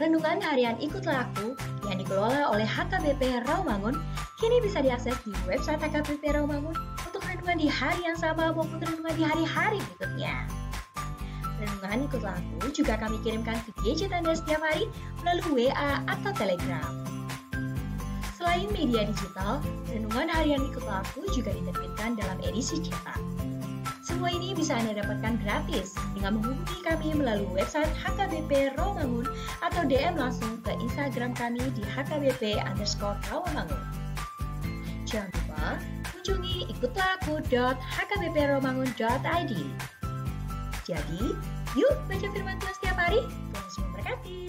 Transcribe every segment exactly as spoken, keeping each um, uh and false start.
Renungan harian Ikutlah Aku yang dikelola oleh H K B P Rawamangun kini bisa diakses di website H K B P Rawamangun untuk renungan di hari yang sama maupun renungan di hari-hari berikutnya. Renungan Ikutlah Aku juga kami kirimkan ke gadget Anda setiap hari melalui W A atau Telegram. Selain media digital, renungan harian Ikutlah Aku juga diterbitkan dalam edisi cetak. Semua ini bisa Anda dapatkan gratis dengan menghubungi kami melalui website H K B P Rawamangun atau D M langsung ke Instagram kami di H K B P underscore Rawamangun. Jangan lupa kunjungi ikutlah aku dot H K B P rawamangun dot I D. Jadi, yuk baca firman Tuhan setiap hari. Tuhan Yesus memberkati.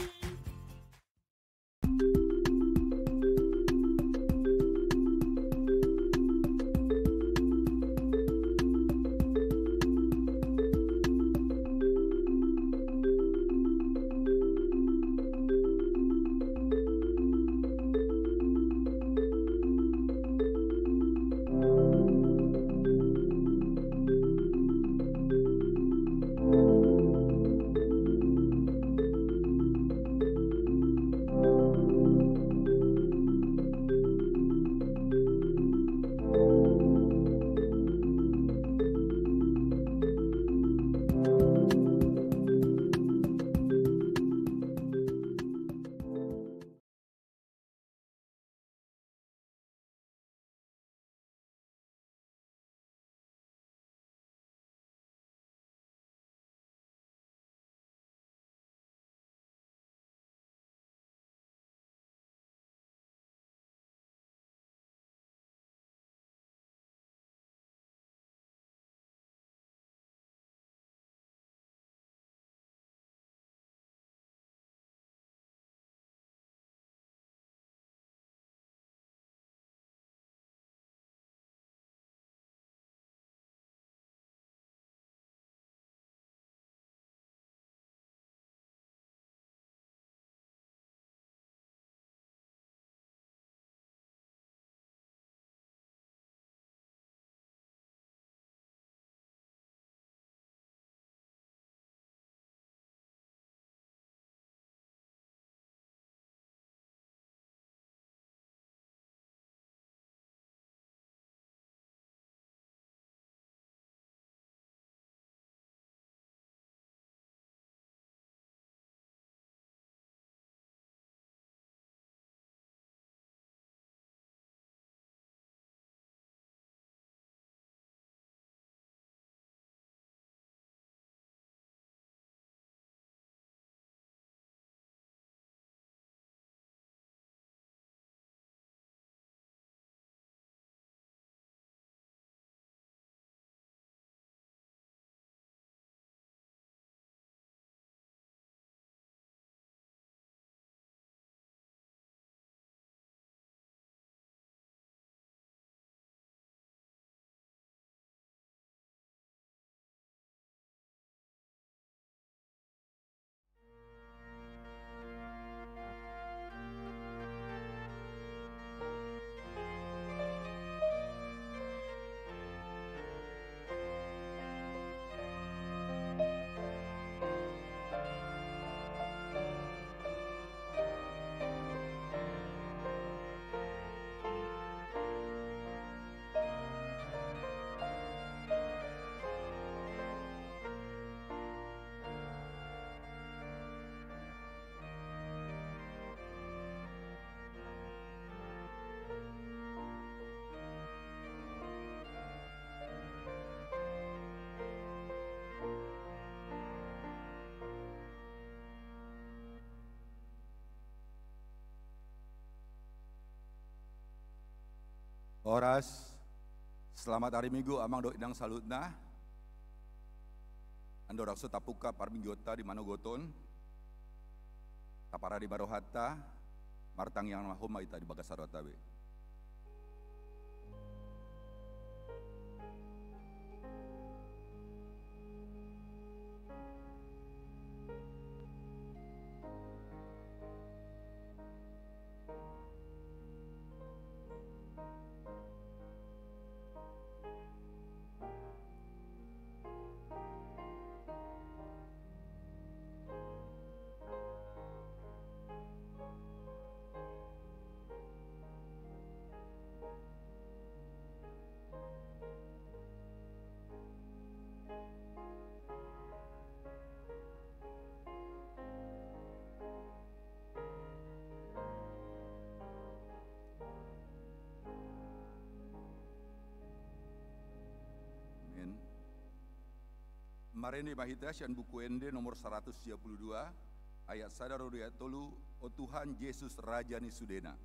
Horas. Selamat hari Minggu, Amang dohot Inang saluhutna. Andorang so tapungka parmingguonta di manogot on, taparade ma rohanta, martangiang ma homa hita di bagasan rohanta be. Marende ma hita sian Buku Ende nomor saratus sia pulu dua, ayat sada ro di ayat tolu. O Tuhan Jesus, Raja ni sudena.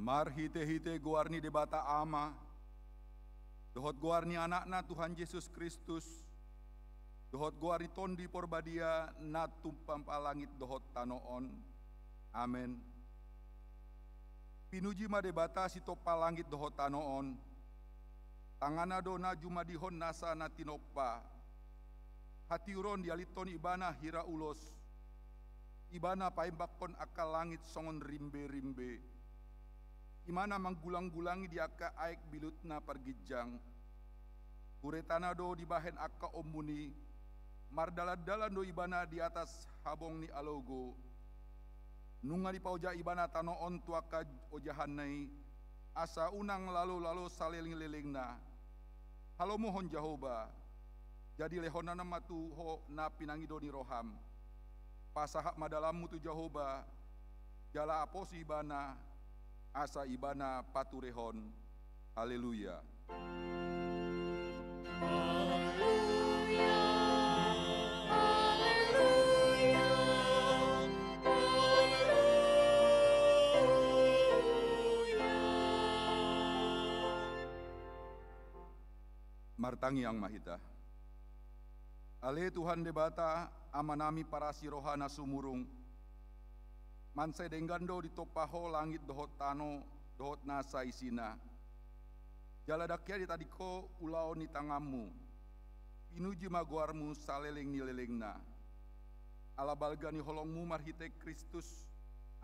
Marhitehite goar ni Debata Ama, dohot goar ni Anakna Tuhan Jesus Kristus, dohot goar ni Tondi Porbadia na tumompa langit dohot tano on. Amen. Pinuji ma Debata sitompa langit dohot tano on. Tanganna do na jumadihon nasa na tinompa. Hatiuron dialinhon Ibana hira ulos. Ibana paimbanghon angka langit songon rimberimbe. Ibana manggulanggulangi di angka aek bilutna parginjang. Huretana do dibahen angka ombun i. Mardalandalan do Ibana di atas habong ni alogo. Nunga dipaojak Ibana tano on tu angka ojahanna i, asa unang lalolalo salelenglelengna. Halomohon Jahowa, jadi lehononna ma tu ho na pinangido ni roham. Pasahat ma dalanmu tu Jahowa, jala aposi Ibana, asa Ibana paturehon. Haleluya. Haleluya, haleluya, haleluya. Martangiang ma hita. Ale Tuhan Debata, Amanami parasi roha na sumurung, mansai denggan do ditompa Ho langit dohot tano dohot nasa isina. Jala ndang hea ditading Ho ulaon ni tanganmu. Pinuji ma goarmu saleleng ni lelengna. Ala balga ni holongmu marhite Kristus,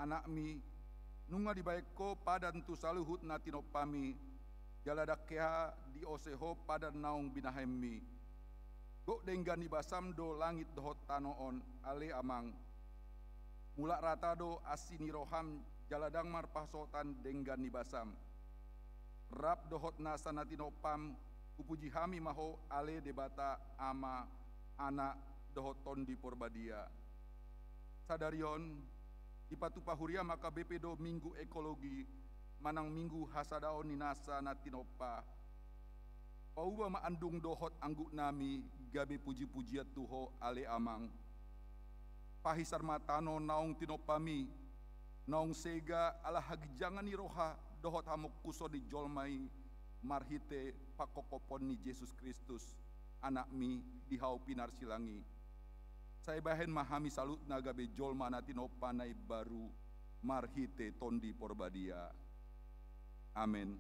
Anakmi, nunga dibahen Ho padan tu saluhut na tinompami, jala ndang hea diose Ho padan naung binahenmi. Gok denggan ni basam do langit dohot tano on, ale Amang. Mulak rata do asi ni roham jala ndang marpasaotan denggan ni basam. Rap dohot nasa na tinompam, hupuji hami ma Ho ale Debata Ama, Anak, dohot Tondi Porbadia. Sadari on, dipatupa huria ma H K B P do Minggu Ekologi, manang Minggu hasadaon ni nasa na tinompa. Pauba ma andung dohot angguknami gabe pujipujian tu Ho ale Amang. Pahisar ma tano naung tinompami, naung sega ala haginjangan ni roha dohot hamongkuson ni jolma i, marhite pangkophopon ni Jesus Kristus, Anakmi, di Hau pinarsilang i. Sai bahen ma hami saluhutna gabe jolma na tinompa na imbaru, marhite Tondi Porbadia. Amen.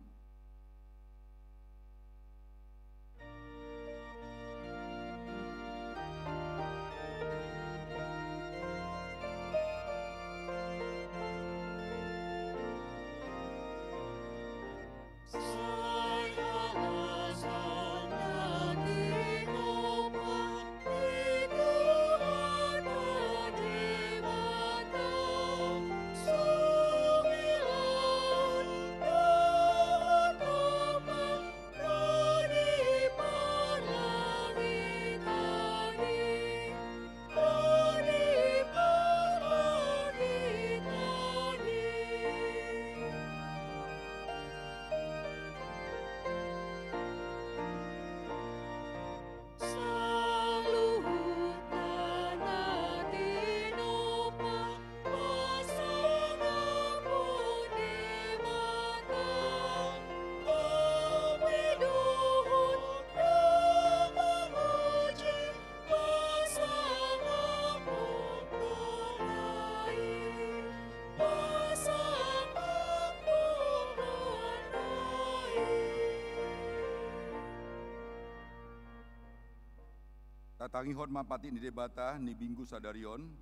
Tatangihon ma patik ni Debata ni Minggu sadari on,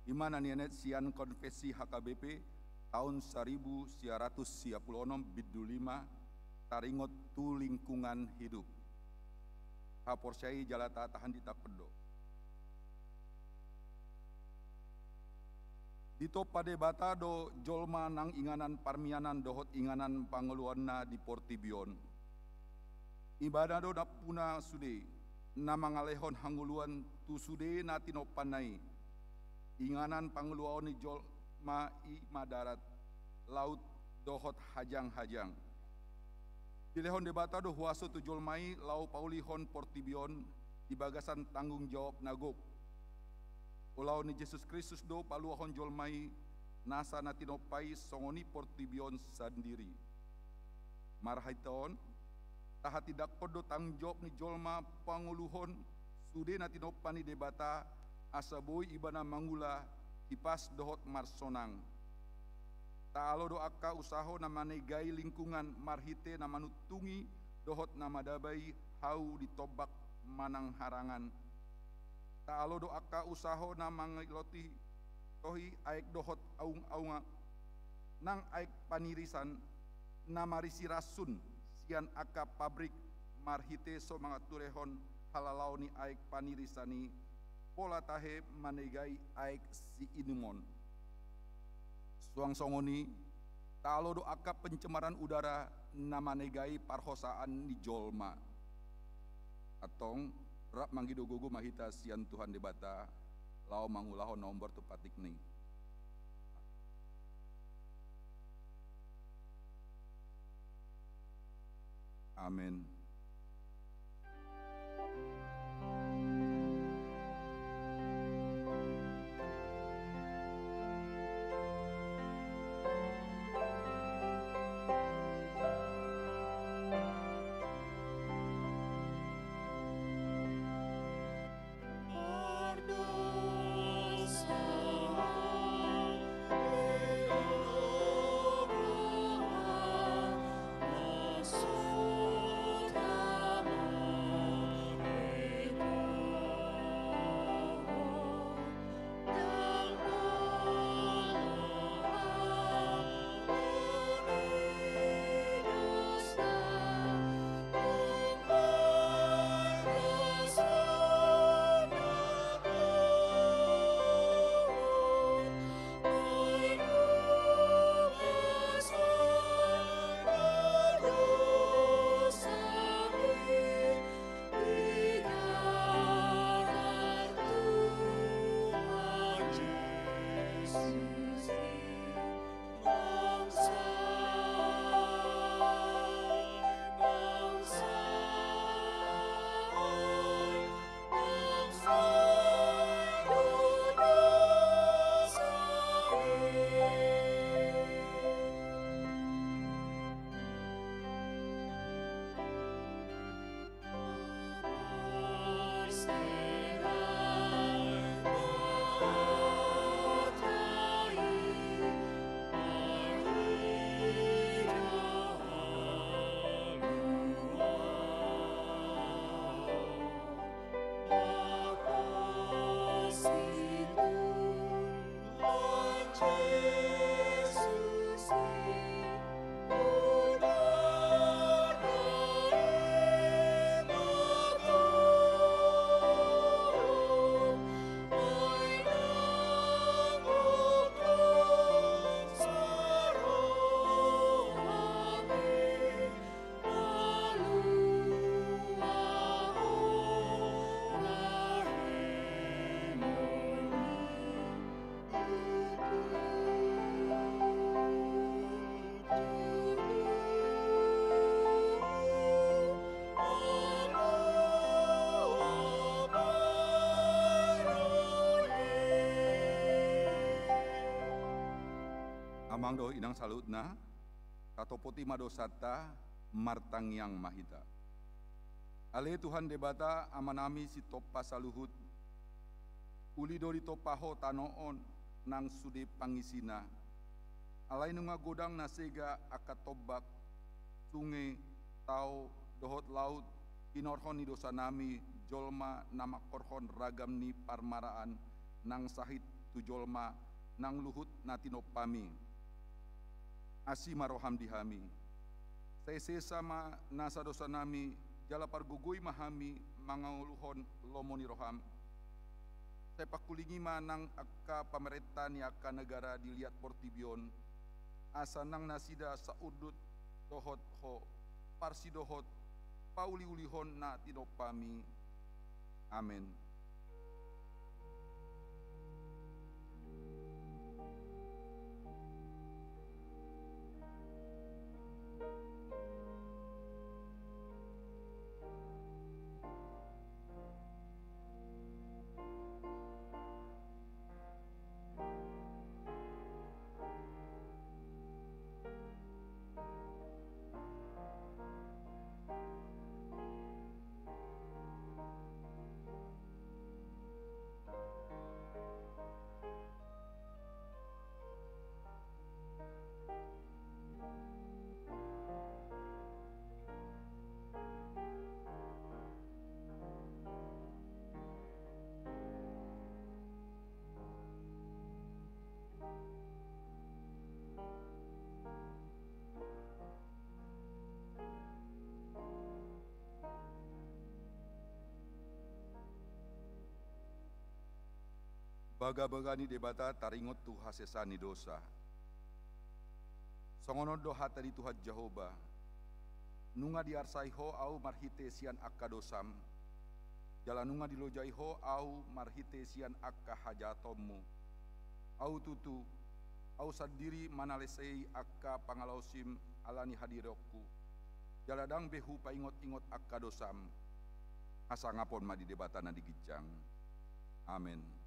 i ma na nienet sian Konfesi H K B P taon saribu sia ratus sia pulu onom bindu lima, taringot tu lingkungan hidup. Haporseai jala tatahan di tangkon do. Ditompa Debata do jolma nang inganan parmianan dohot inganan pangoluanna di portibi on. Ibana do nampuna sude, na mangalehon hangoluan tu sude na tinompanna i. Inganan pangoluaon ni jolma i ma darat, laut, dohot hajanghajang. Dilehon Debata do huaso tu jolma i laho paulihon portibi on di bagasan tanggung jawab na gok. Ulaon ni Jesus Kristus do paluahon jolma i, nasa na tinompa i songon i portibi on sandiri. Marhite on, tahatindangkon do tanggung jawab ni jolma pangoluhon sude na tinompa ni Debata, asa boi ibana mangula hipas dohot marsonang. Taalo do angka usaho na manegai lingkungan marhite na manuntungi dohot na madabai hau di tombak manang harangan. Taalo do angka usaho na mangilotohi aek dohot aungaunga nang aek panirisan na marisi rasun sian angka pabrik marhite so mangaturehon halalaon ni aek panirisan i, pola tahe manegai aek siinumon. Suang songon i, taalo do angka pencemaran udara na manegai parhosaan ni jolma. Antong, rap mangido gogo ma hita sian Tuhan Debata, laho mangulahon na hombar tu patikna i. Amen. Amang dohot inang saluhutna, tatopoti ma dosanta, martangiang ma hita. Ale Tuhan Debata, Amanami sitompa saluhut, uli do ditompa Ho tano on nang sude pangisina. Alai nunga godang na sega angka tombak, sunge, tao, dohot laut, hinorhon ni dosanami jolma na mangkorhon ragam ni parmaraan nang sahit tu jolma nang luhut na tinompami. Asi ma roham di hami. Sai sesa ma nasa dosanami, jala pargogoi ma hami mangoluhon lomo ni roham. Sai pangkulingi ma nang angka pamarenta ni angka negara di liat portibi on, asa nang nasida saundut dohot Ho, parsidohot pauliulihon na tinompami. Amen. Bagabaga ni Debata taringot tu hasesaan ni dosa. Songon on do hata ni Tuhan Jahowa: Nunga diarsai Ho ahu marhite sian angka dosam, jala nunga dilojai Ho ahu marhite sian angka hajahatonmu. Ahu tutu, ahu sandiri manalesei angka pangalaosim ala ni hadirionku, jala ndang be hupaingotingot angka dosam. Hasangapon ma di Debata na di ginjang. Amen.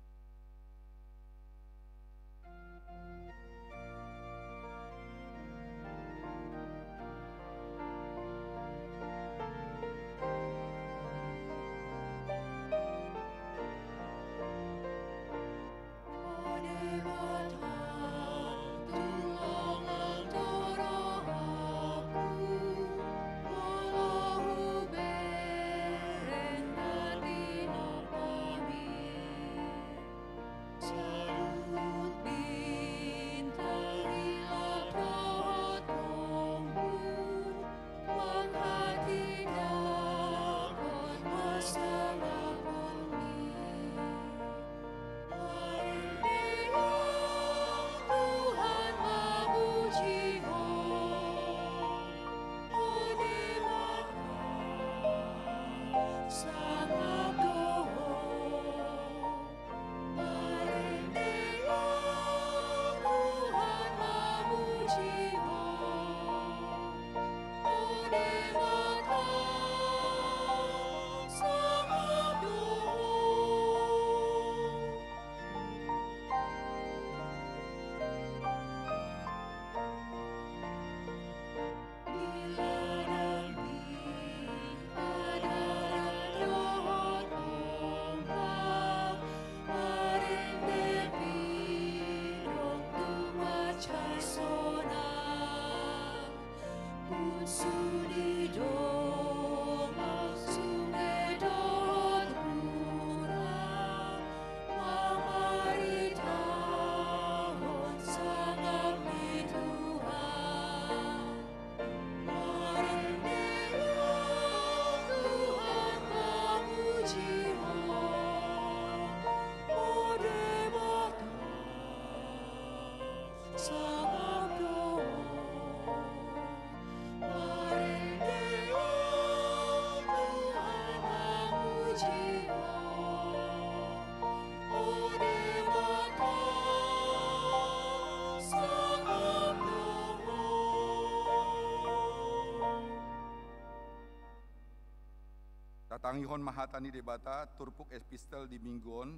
Tatangihon ma hata ni Debata, turpuk epistel di minggu on,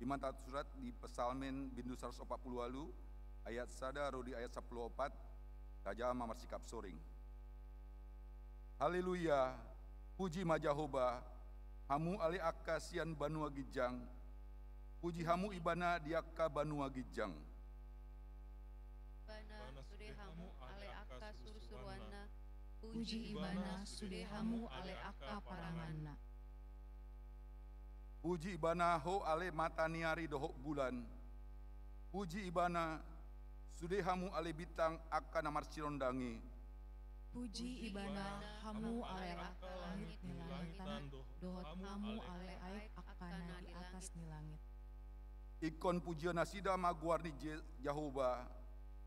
i ma tarsurat di Psalmen bindu saratus opat pulu ualu, ayat sada ro di ayat sampulu opat, tajaha ma marsikap soring. Haleluya, puji ma Jahowa, hamu ale angka sian banua ginjang, puji hamu Ibana di angka banua ginjang. Ibana sude hamu ale angka surusuruanna, puji Ibana sude hamu ale angka paranganna. Puji Ibana ho ale mata ni ari dohot bulan, puji Ibana sude hamu ale bintang angka na marsinondang i. Puji Ibana hamu ale angka langit ni langitan, dohot hamu ale aek angka na di atas ni langit. Ingkon pujion nasida ma goar ni Je-, Jahowa,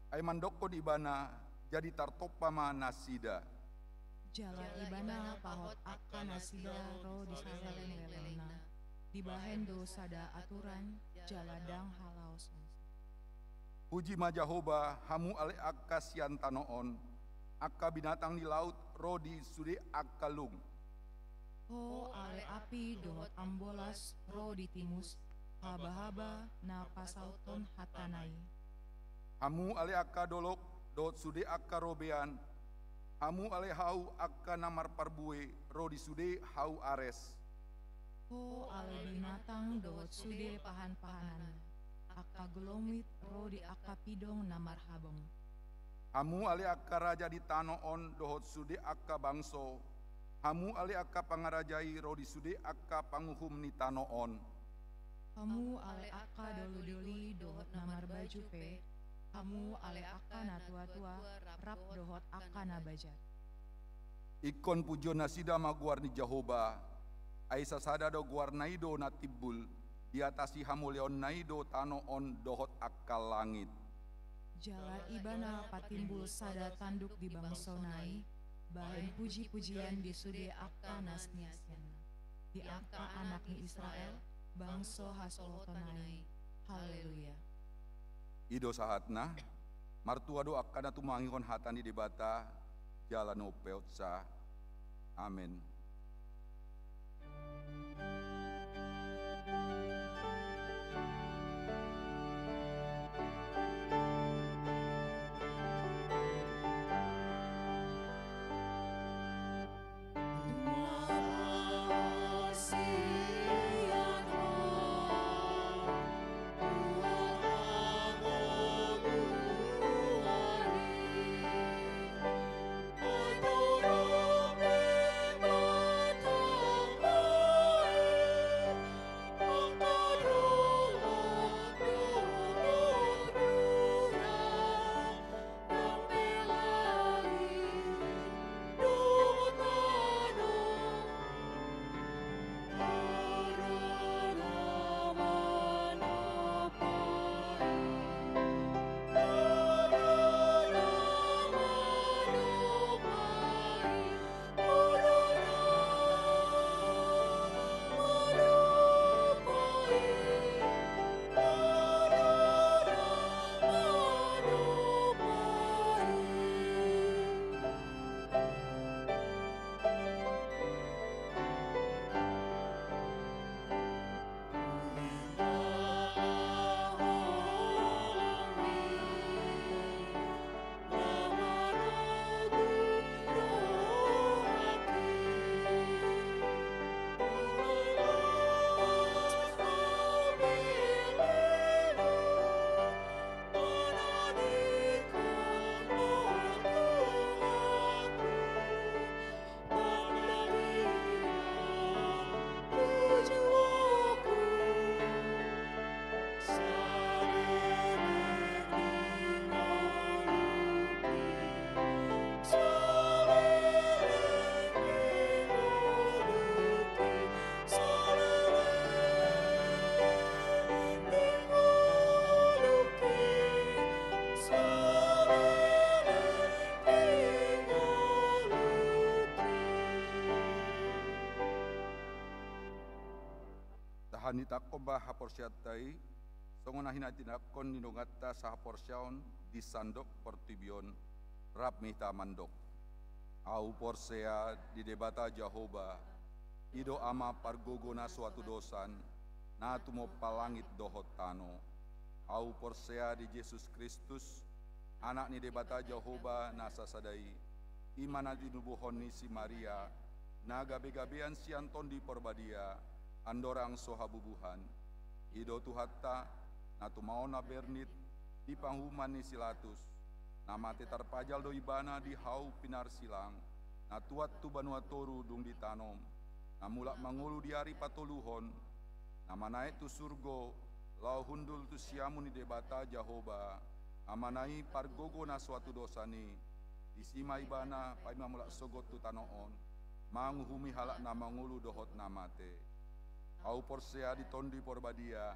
ai mandokkon Ibana, jadi tartompa ma nasida. Jala Ibana pahot angka nasida ro di saleleng lelengna. Dibahen do sada aturan, jala ndang halaoshon. Puji ma Jahowa, hamu ale angka sian tano on, angka binatang ni laut ro di sude angka lung. Ho ale api dohot ambolas ro di timus, habahaba na pasauthon hatana i. Hamu ale angka dolok dohot sude angka robean, hamu ale hau angka na marparbue ro di sude hau ares. Ho ale binatang dohot sude pahanpahananna, angka golomit ro di angka pidong na marhabong. Hamu ale angka raja di tano on dohot sude angka bangso, hamu ale angka pangarajai ro di sude angka panguhum ni tano on. Hamu ale angka dolidoli dohot na marbaju pe, hamu ale angka na tuatua rap dohot angka na bajar. Ingkon pujion nasida ma goar ni Jahowa, ai sasada do goarna i do na timbul, diatasi hamuliaonna i do tano on dohot angka langit. Jala Ibana patimbul sada tanduk di bangsona i, bahen pujipujian di sude angka na siansianna, di angka anak ni Israel, bangso hasohotonna i. Haleluya. I do sahatna. Martua do angka na tumangihon hata ni Debata jala na umpeopsa. Amen. Tahan hita ma haporseaonta i, songon na hinatinakkon ni donganta sahaporseaon di sandok portibi on, rap ma hita mandok. Ahu porsea di Debata Jahowa, i do Ama pargogo na so hatudosan, na tumompa langit dohot tano. Ahu porsea di Jesus Kristus, Anak ni Debata Jahowa na sasada i, i ma na tinubuhon ni si Maria, na gabe-gabean sian Tondi Porbadia, andorang so habubuhan. I do Tuhanta, na tumaon na bernit di panguhuman ni si Latus, na mate tarpajal do ibana di hau pinarsilang, na tuat tu banua toru dung ditanom, na mulak mangolu di ari patoluhon, na manaek tu surgo, laho hundul tu siamun ni Debata Jahowa, Amana i pargogo na so atudosan i, disi ma ibana paima mulak sogot tu tano on, manguhumi halak na mangolu dohot na mate. Ahu porsea di Tondi Porbadia,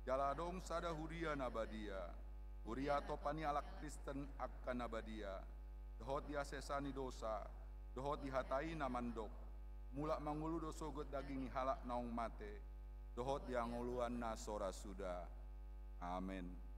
jala adong sada huria na badia, huria tompa ni halak Kristen angka na badia, dohot di hasesaan ni dosa, dohot di hata i na mandok, mulak mangolu do sogot daging ni halak naung mate, dohot di hangoluan na so ra suda. Amen.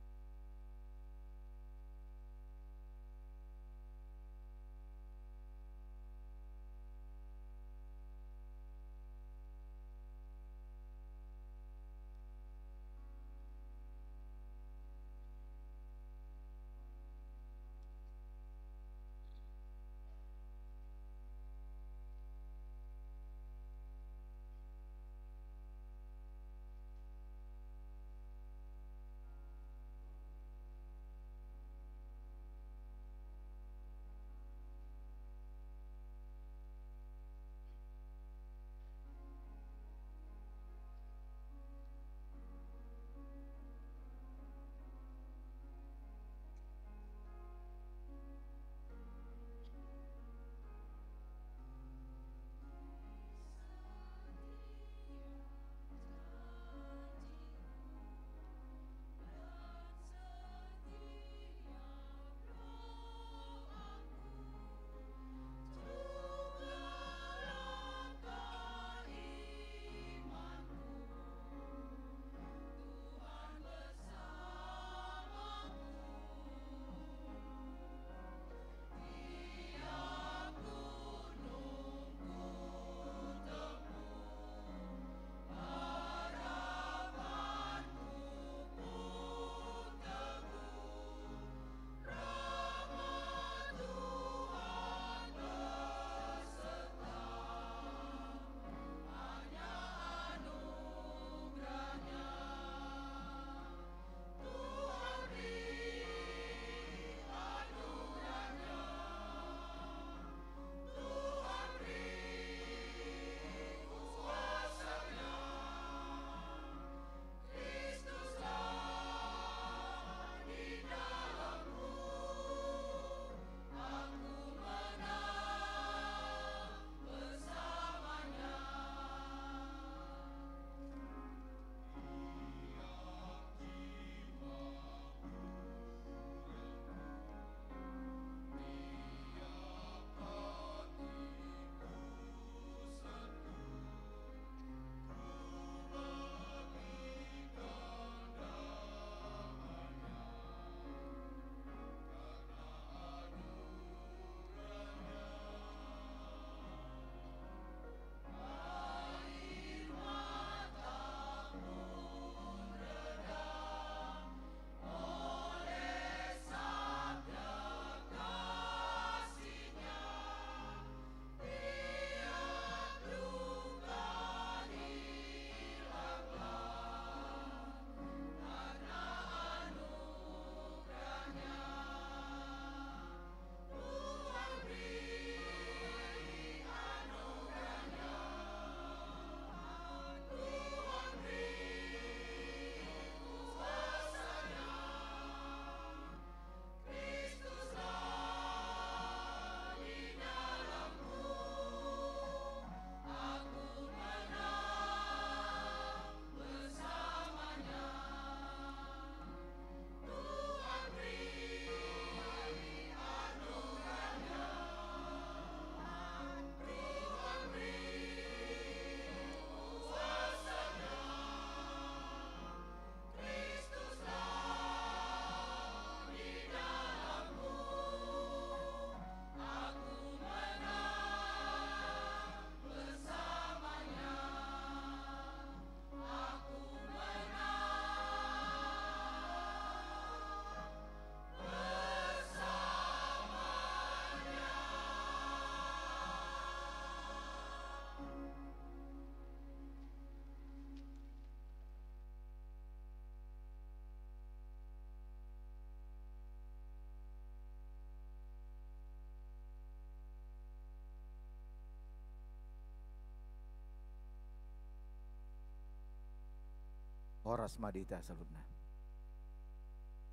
Horas ma di hita saluhutna.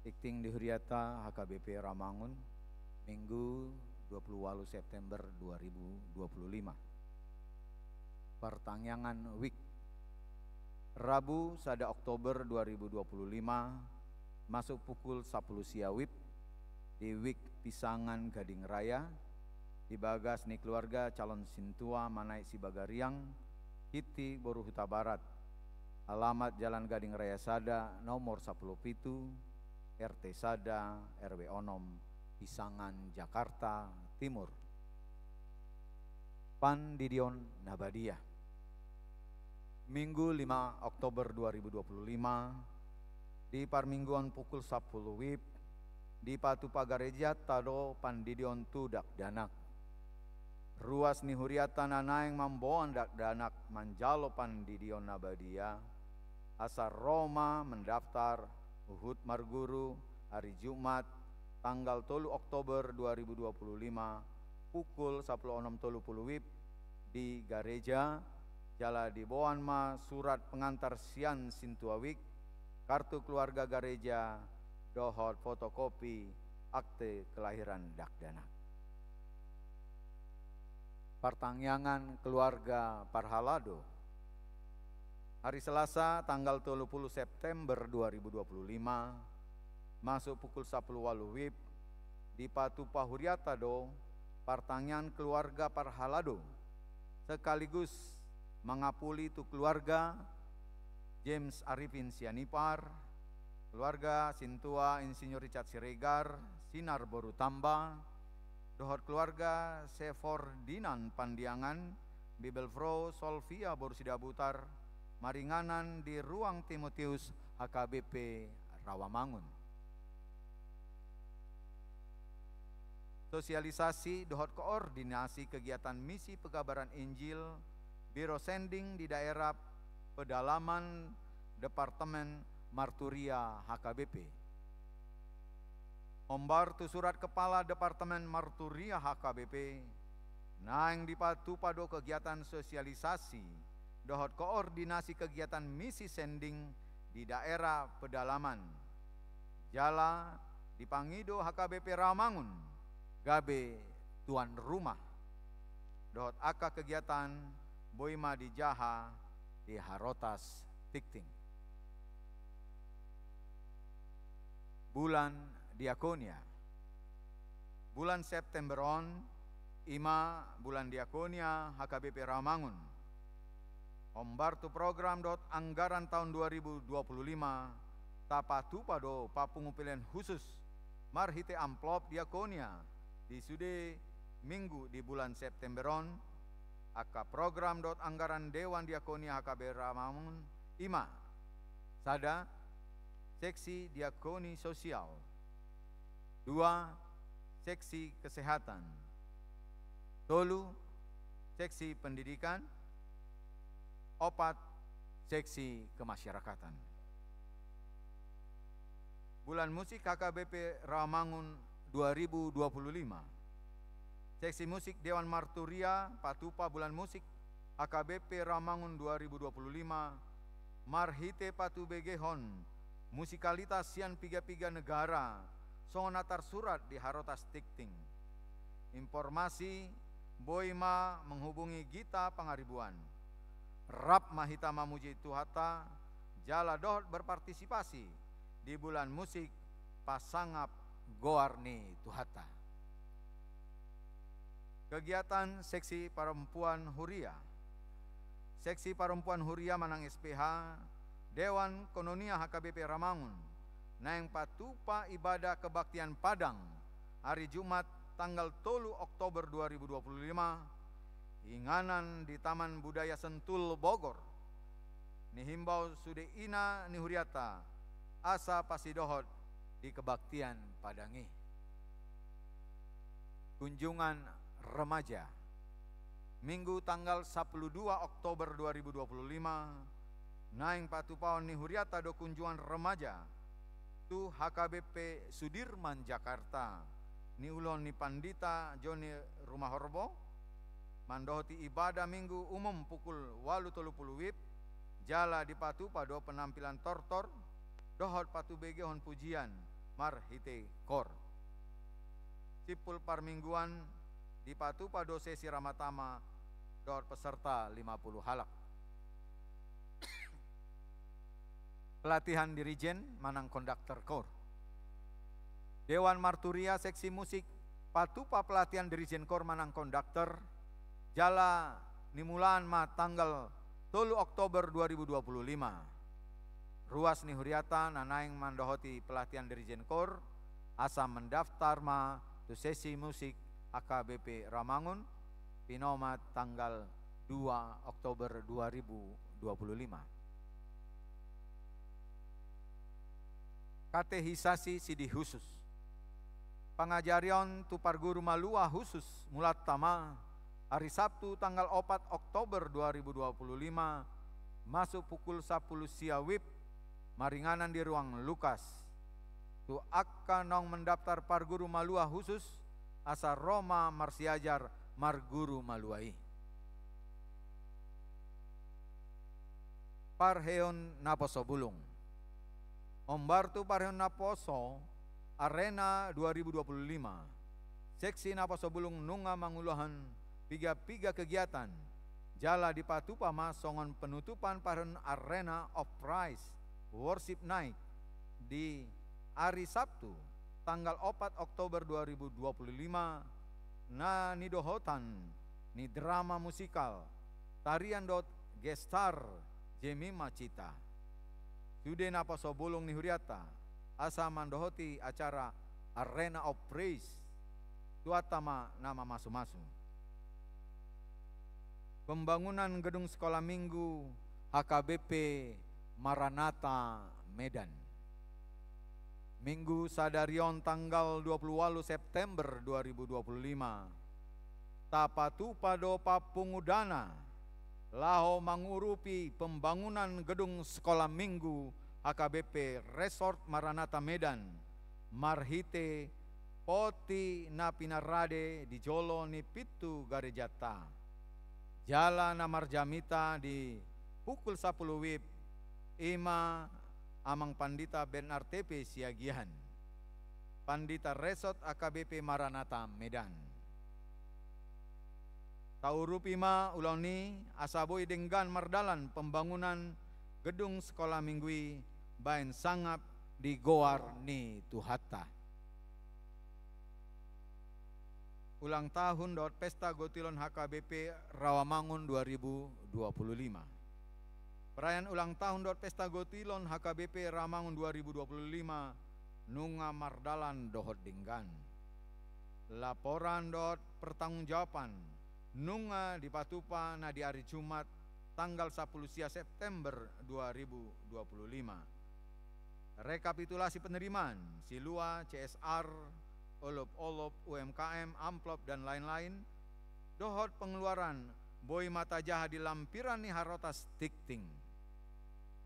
Tingting di huriata H K B P Rawamangun, Minggu dua puluh walu September dua ribu dua puluh lima. Partangiangan WIB. Rabu sada Oktober dua ribu dua puluh lima, masuk pukul sapuluh sia WIB, di WIB Pisangan Gading Raya, di bagas ni keluarga calon sintua Manaek Sibagariang, Hitti boru Hutabarat. Alamat Jalan Gading Raya sada, nomor sapuluh pitu, R T sada, R W onom, Pisangan, Jakarta Timur. Pandidion na badia. Minggu lima Oktober dua ribu dua puluh lima, di parmingguon pukul sapuluh WIB, dipatupa garejanta do pandidion tu dakdanak. Ruas ni huriata na naeng mamboan dakdanak manjalo pandidion na badia, asa ro ma mendaftar huhut marguru, ari Jumat, tanggal tolu Oktober dua ribu dua puluh lima, pukul sapuluh onom tolu puluh WIB, di gareja, jala diboan ma surat pengantar sian sintua WIB, kartu keluarga gareja, dohot fotokopi akte kelahiran dakdanak. Partangiangan keluarga parhalado. Hari Selasa, tanggal tolu puluh September dua ribu dua puluh lima, masuk pukul sapuluh walu WIB, dipatupa huriata do partangiangan keluarga parhalado, sekaligus mangapuli tu keluarga James Arifin Sianipar, keluarga sintua Insinyur Richard Siregar, Sinar boru Tamba, dohot keluarga Sefordinan Pandiangan, Bibelvrouw Solvia boru Sidabutar, maringanan di Ruang Timotius H K B P Rawamangun. Sosialisasi dohot koordinasi kegiatan misi pekabaran Injil, Biro Sending di daerah pedalaman Departemen Marturia H K B P. Hombar tu surat Kepala Departemen Marturia H K B P, naeng dipatupa do kegiatan sosialisasi dohot koordinasi kegiatan misi sending di daerah pedalaman. Jala dipangido H K B P Rawamangun gabe tuan rumah dohot angka kegiatan boi ma dijaha di harotas tingting. Bulan Diakonia. Bulan September on, i ma bulan Diakonia H K B P Rawamangun. Hombar tu program dohot anggaran taon dua ribu dua puluh lima, tapatupa do papungu pelean khusus marhite amplop Diakonia di sude minggu di bulan September on. Angka program dohot anggaran Dewan Diakonia H K B P Rawamangun i ma: sada, seksi diakoni sosial; dua, seksi kesehatan; tolu, seksi pendidikan; opat, seksi kemasyarakatan. Bulan Musik H K B P Rawamangun dua ribu dua puluh lima. Seksi musik Dewan Marturia patupa bulan musik H K B P Rawamangun dua ribu dua puluh lima marhite patubegehon musikalitas sian piga-piga negara, songon na tarsurat di harotas tingting. Informasi boi ma menghubungi Gita Pangaribuan. Rap ma hita mamuji Tuhanta, jala dohot berpartisipasi di bulan musik pasangap goar ni Tuhanta. Kegiatan seksi perempuan huria. Seksi perempuan huria manang S P H, Dewan Koinonia H K B P Rawamangun, naeng patupa ibadah kebaktian Padang, ari Jumat, tanggal tolu Oktober dua ribu dua puluh lima, inganan di Taman Budaya Sentul, Bogor. Nihimbau sude ina ni huriata, asa pasidohot di kebaktian Padang i. Kunjungan remaja. Minggu tanggal sapuluh dua Oktober dua ribu dua puluh lima, naeng patupaon ni huriata do kunjungan remaja tu H K B P Sudirman, Jakarta, niulahon ni Pandita Joni Rumahorbo, mandohoti ibadah Minggu umum pukul walu tolu puluh WIB, jala dipatupa do penampilan tortor dohot patubegehon pujian marhite kor. Simpul parmingguan dipatupa do sesi ramatama dohot peserta lima puluh halak. Pelatihan dirijen manang konduktor kor. Dewan Marturia seksi musik patupa pelatihan dirijen kor manang konduktor, jala nimulaan ma tanggal tolu Oktober dua ribu dua puluh lima. Ruas ni huriata na naeng mandohoti pelatihan dirijen kor, asa mendaftar ma tu sesi musik H K B P Rawamangun, pinomat tanggal dua Oktober dua ribu dua puluh lima. Katehisasi sidi husus. Pangajarion tu parguru malua husus mulanta ma, ari Sabtu tanggal opat Oktober dua ribu dua puluh lima, masuk pukul sapuluh sia wib, maringanan di ruang Lukas. Tu angka naung mendaftar parguru malua husus, asa ro ma marsiajar marguru malua i. Parheon naposo bulung. Ombar tu parheon naposo Arena dua ribu dua puluh lima. Seksi naposo bulung nunga mangulahon piga-piga kegiatan, jala dipatupa ma songon penutupan parheon Arena of Praise Worship Night di ari Sabtu tanggal opat Oktober dua ribu dua puluh lima, na nidohotan ni drama musikal, tarian dohot gestar Jemima Cita. Sude naposo bulung ni huriata asa mandohoti acara Arena of Praise, Tuhanta ma na mamasu-masu. Pembangunan gedung sekolah minggu H K B P Maranatha Medan. Minggu sadari on tanggal dua puluh walu September dua ribu dua puluh lima, tapatupa do pampungudana laho mangurupi pembangunan gedung sekolah minggu H K B P Resort Maranatha Medan, marhite poti na pinarade di jolo ni pintu garejanta. Jala na marjamita di pukul sapuluh wib, i ma Amang Pandita Bernard Tepe Siagian, Pandita Resort H K B P Maranatha Medan. Taurupi ma ulaon i asa boi denggan mardalan pembangunan gedung sekolah minggu i baen sangap di goar ni Tuhanta. Ulang tahun dohot pesta gotilon H K B P Rawamangun dua ribu dua puluh lima. Perayaan ulang tahun dohot pesta gotilon H K B P Rawamangun dua ribu dua puluh lima nunga mardalan dohot denggan. Laporan dohot pertanggungjawaban nunga dipatupa na di ari Jumat tanggal sapuluh sia September dua ribu dua puluh lima. Rekapitulasi penerimaan, silua, C S R, olop-olop, U M K M, amplop, dan lain-lain, dohot pengeluaran boi ma tajaha di lampiran ni Harotas Tingting.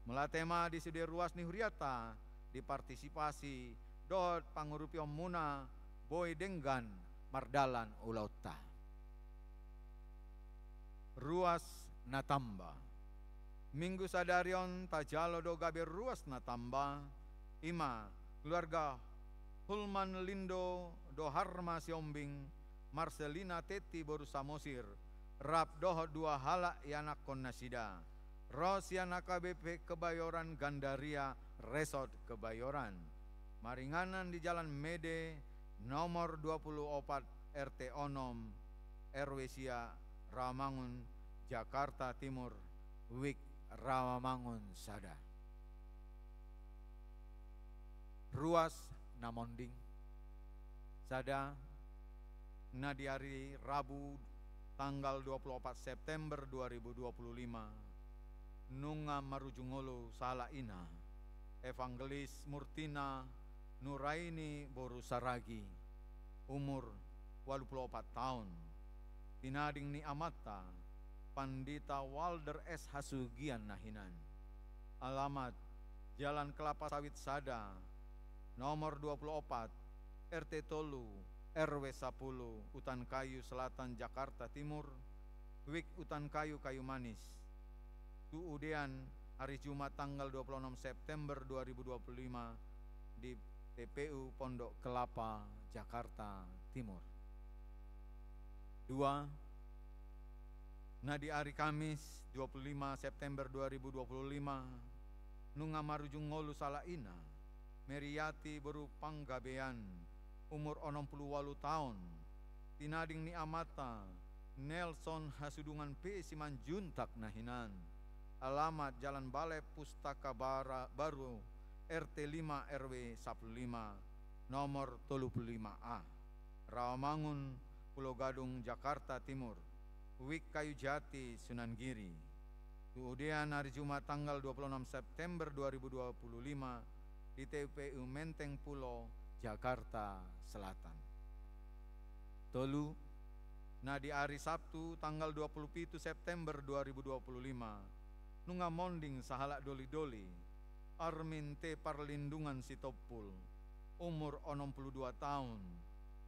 Mauliate ma di sude ruas ni huriata, di partisipasi dohot pangurupionmuna, boi denggan mardalan ulaonta. Ruas na tamba. Minggu sadari on tajalo do gabe ruas na tamba, i ma keluarga Hulman Lindo dohot Harma Siombing, Marcelina Tetti boru Samosir, rap dohot dua halak ianakhon nasida, ro sian H K B P Kebayoran Gandaria Resort Kebayoran. Maringanan di Jalan Mede, nomor dua puluh opat, R T onom, R W sia, Rawamangun, Jakarta Timur, Wik Rawamangun sada. Ruas na monding. Sada, na di ari Rabu tanggal dua puluh opat September dua ribu dua puluh lima, nunga marujung ngolu sahalak ina, Evangelis Murtina Nuraini boru Saragi, umur ualu pulu opat taon, tinading ni amanta, Pandita Walder S Hasugian na hinan. Alamat, Jalan Kelapa Sawit sada, nomor dua puluh opat, R T tolu, R W sapuluh, Utan Kayu Selatan, Jakarta Timur, Wik Utan Kayu, Kayu Manis. Tu udean Ari Jumat tanggal dua puluh enam September dua ribu dua puluh lima di T P U Pondok Kelapa, Jakarta Timur. Dua, na di ari Kamis dua puluh lima September dua ribu dua puluh lima, nunga marujung ngolu sahalakna, Meriati boru Panggabean, umur onom pulu ualu taon, tinading ni amanta Nelson Hasudungan P Simanjuntak na hinan, alamat Jalan Balai Pustaka Bara-, Baru, R T lima R W sapulu lima, nomor tolu pulu lima A, Rawamangun, Pulo Gadung, Jakarta Timur, Wik Kayu Jati, Sunan Giri. Tu udean ari Jumat tanggal dua puluh enam September dua ribu dua puluh lima di T P U Menteng Pulo, Jakarta Selatan. Tolu, na di ari Sabtu tanggal dua puluh pitu September dua ribu dua puluh lima, nunga monding sahalak doli-doli, Armin T Parlindungan Sitompul, umur onom pulu dua taon,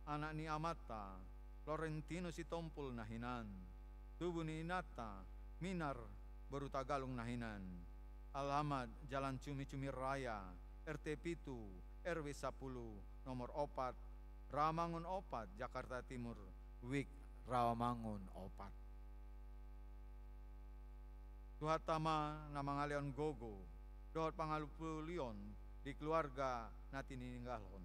anak ni amanta Florentino Sitompul na hinan, tubu ni inanta Minar boru Tagalung na hinan, alamat Jalan Cumi-Cumi Raya, R T pitu, R W sapulu, nomor opat, Rawamangun opat, Jakarta Timur, Wik Rawamangun opat. Tuhanta ma na mangalehon gogo dohot pangalupulion di keluarga na tininggalhon.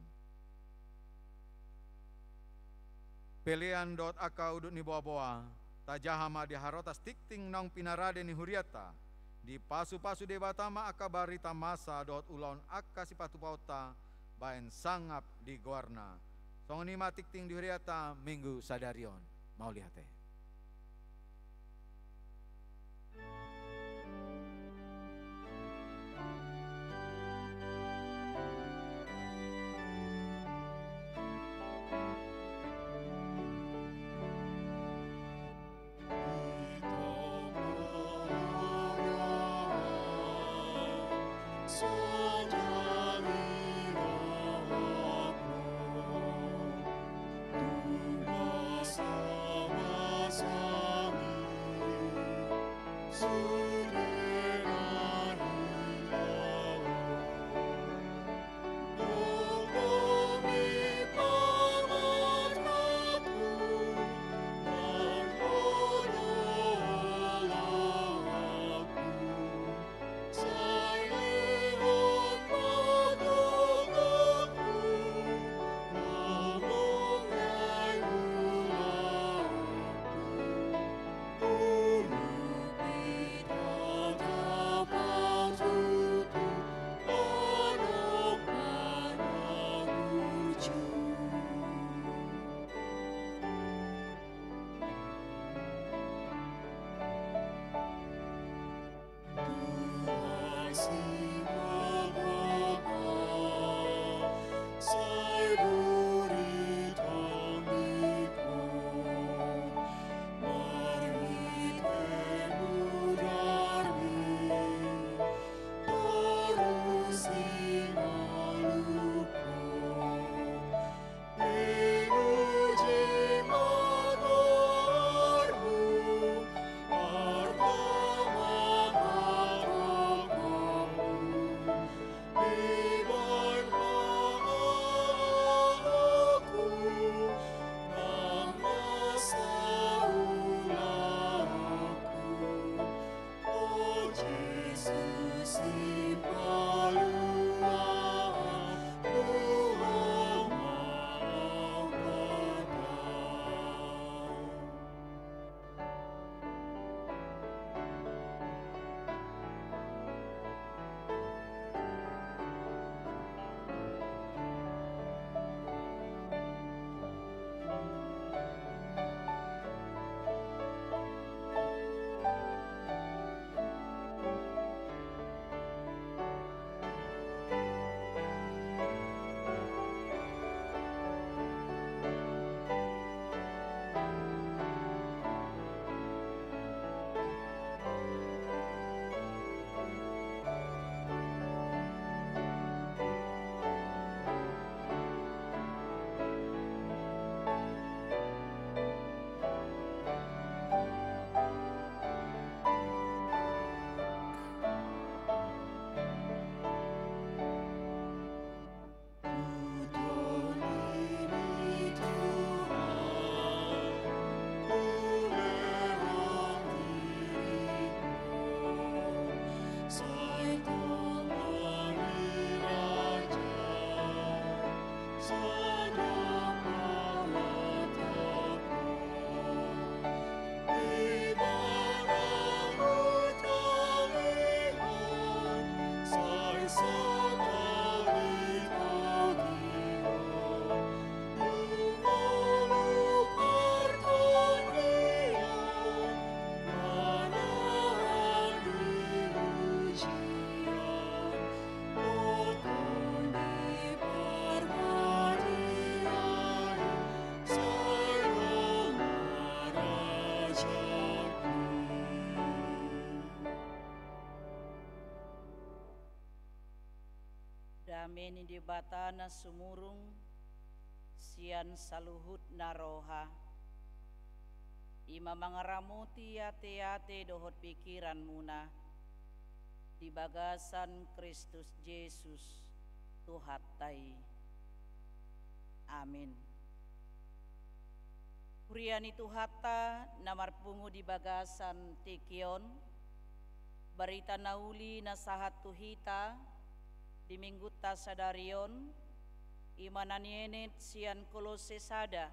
Pelean dohot angka udut ni boaboa, tajaha ma di harotas tingting naung pinarade ni hurianta, dipasu-pasu Debata ma angka barita masa dohot ulaon angka sipatupaonta bahen sangap di goarna. Songon i ma tingting di hurianta Minggu sadari on. Mauliate. Dame ni Debata na sumurung sian saluhutna roha, i ma mangaramoti ateate dohot pikiranmuna di bagasan Kristus Jesus Tuhanta i. Amin. Huria ni Tuhanta na marpungu di bagasan tingki on, barita na uli na sahat tu hita di Minggunta sadari on, i ma na nienet sian Kolose sada,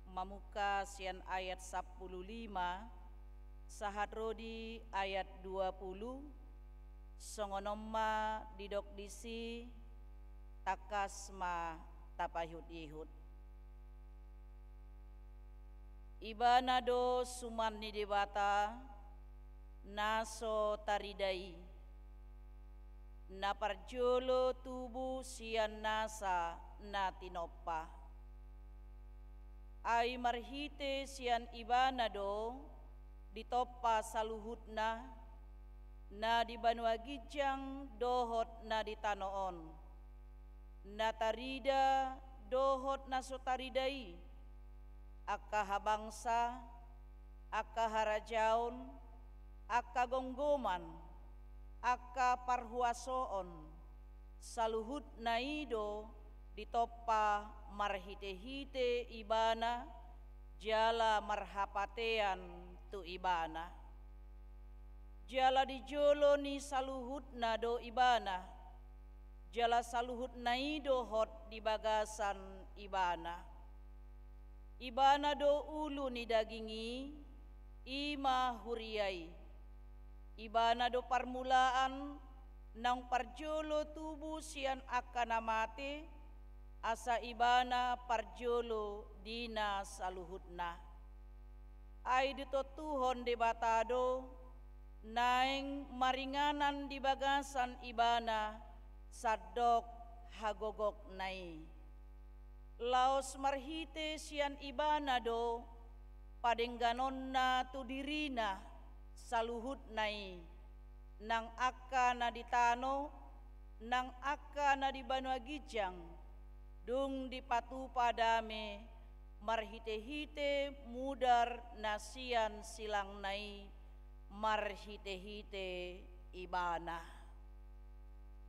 mamungka sian ayat sampulu lima sahat ro di ayat dua pulu, songon on ma didok disi, tangkas ma tapaihut-ihut. Ibana do suman ni Debata na so tarida i, na parjolo tubu sian nasa na tinompa. Ai marhite sian Ibana do ditompa saluhutna, na di banua ginjang dohot na di tano on, na tarida dohot na so tarida i, angka habangsa, angka harajaon, angka gomgoman, angka parhuasoon, saluhutna i do ditompa marhite-hite Ibana, jala marhapatean tu Ibana. Jala di jolo ni saluhutna do Ibana, jala saluhutna i dohot di bagasan Ibana. Ibana do ulu ni daging i, i ma huria i. Ibana do parmulaan naung parjolo tubu sian angka na mate, asa Ibana parjolo di na saluhutna. Ai ditontuhon Debata do naeng maringanan di bagasan Ibana sandok hagogokna i. Laos marhite sian Ibana do padengganonna tu dirina saluhutna i, nang angka na di tano, nang angka na di banua ginjang, dung dipatupa dame marhite-hite mudar na sian silangna i, marhite-hite Ibana.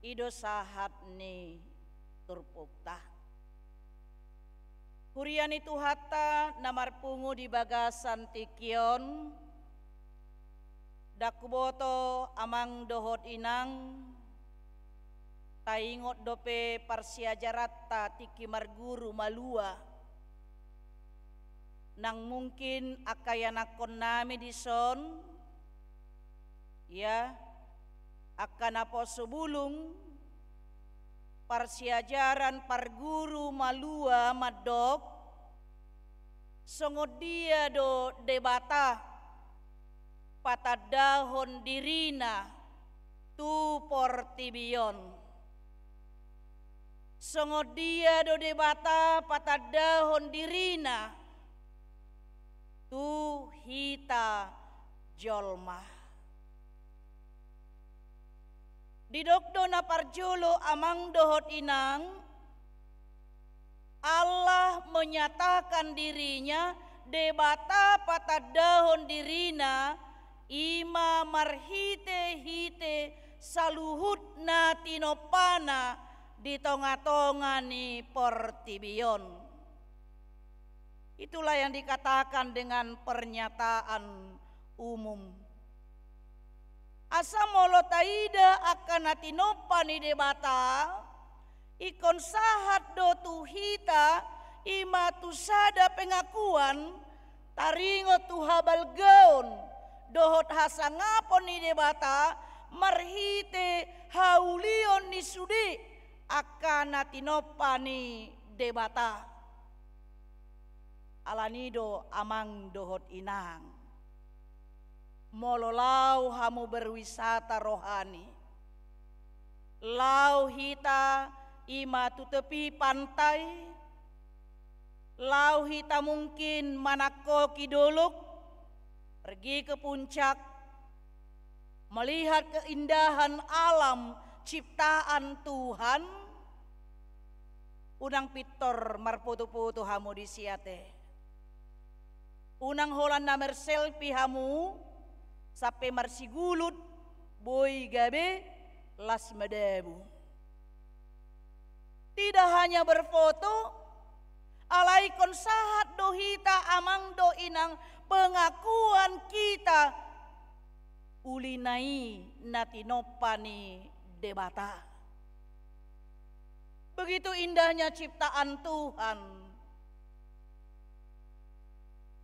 I do sahat ni turpukta. Huria ni Tuhanta na marpungu di bagasan tingki on, ndang huboto amang dohot inang, taingot dope parsiajaranta tingki marguru malua. Nang mungkin angka ianakkonnami dison, ia, angka naposo bulung, parsiajaran parguru malua mandok, songon dia do Debata patandahon dirina tu portibi on. Songon dia do Debata patandahon dirina tu hita jolma. Didok do na parjolo amang dohot inang, Allah menyatakan dirinya, Debata patandahon dirina, i ma marhite-hite saluhut na tinompana di tonga-tonga ni portibi on. Itulah yang dikatakan dengan pernyataan umum. Asa molo taida angka na tinompa ni Debata, ingkon sahat do tu hita, i ma tu sada pengakuan, taringot tu habalgaon dohot hasangapon ni Debata, marhite haulion ni sude angka na tinompa ni Debata. Alani do amang dohot inang, molo laho hamu berwisata rohani, laho hita i ma tu tepi pantai, laho hita mungkin manangkoki dolok, pergi ke puncak, melihat keindahan alam Ciptaan Tuhan, unang pintor marpoto-poto hamu disi ate. Unang holan na marselfie hamu, sampe marsigulut, boi gabe las madabu. Tidak hanya berfoto, alai ingkon sahat do hita amang dohot inang pengakuan kita uli na i na tinompa ni Debata. Begitu indahnya ciptaan Tuhan.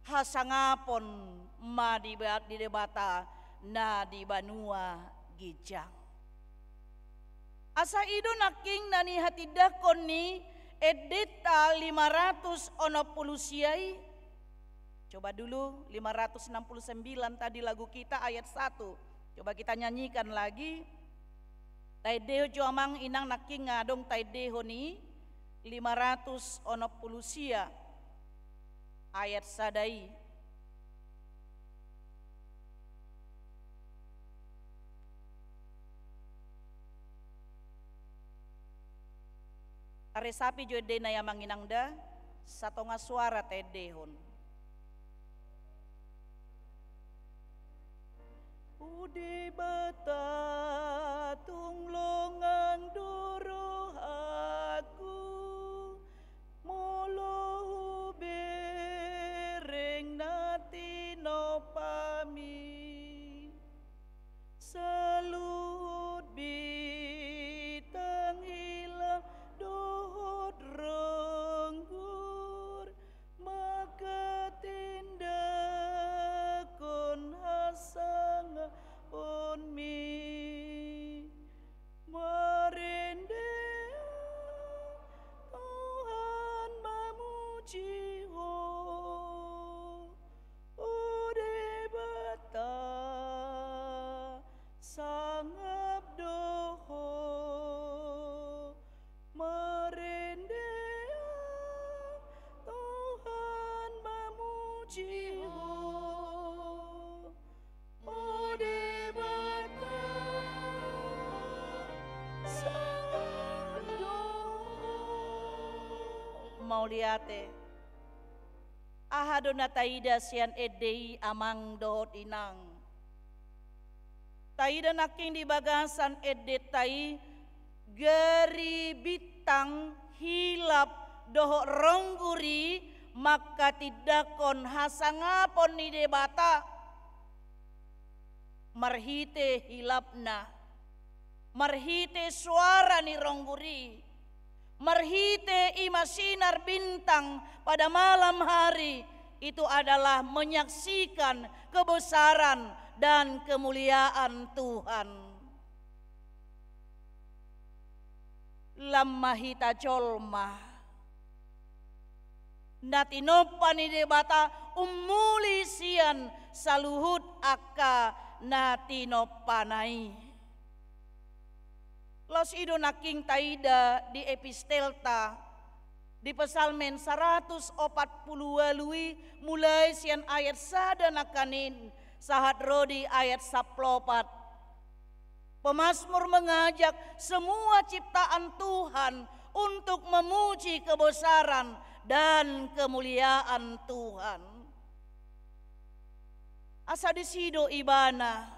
Hasangapon ma di ba-, di Debata na di banua ginjang. Asa i do nangkin na nihatindangkon ni endenta lima ratus onom pulu sia i. Coba dulu, lima ratus enam puluh sembilan tadi lagu kita ayat satu. Coba kita nyanyikan lagi. Taendehon jo amang inang nangkin nga adong taendehon i, lima ratus onom pulu sia ayat sada i. Taresapi jo endena i amang inang da, satonga suara taendehon. O Debata, tung longang do rohangku, molo hubereng na tinompami. Saluhut bintang hilap dohot ronggur, mangkatindangkon hasangaponmi. Marende ahu Tuhan mamuji Ho, o Debata, sangap do Ho. Marende ahu Tuhan mamuji Ho, o Debata, sangap do Ho. Mauliate. Aha do na taida sian ende i amang dohot inang? Taida nangkin di bagasan endenta i, gari bintang hilap dohot ronggur i mangkatindangkon hasangapon ni Debata. Marhite hilapna, marhite suara ni ronggur i, marhite ima sinar bintang pada malam hari, itu adalah menyaksikan kebesaran dan kemuliaan Tuhan. Lam ma hita jolma na tinompa ni Debata ummuli sian saluhut angka na tinompana i. Laos i do nangkin taida di epistelta, di Psalmen saratus opat pulu ualu i, mulai sian ayat sada nangkanin sahat ro di ayat sampulu opat. Pemazmur mengajak semua ciptaan Tuhan untuk memuji kebesaran dan kemuliaan Tuhan. Asa disi do ibana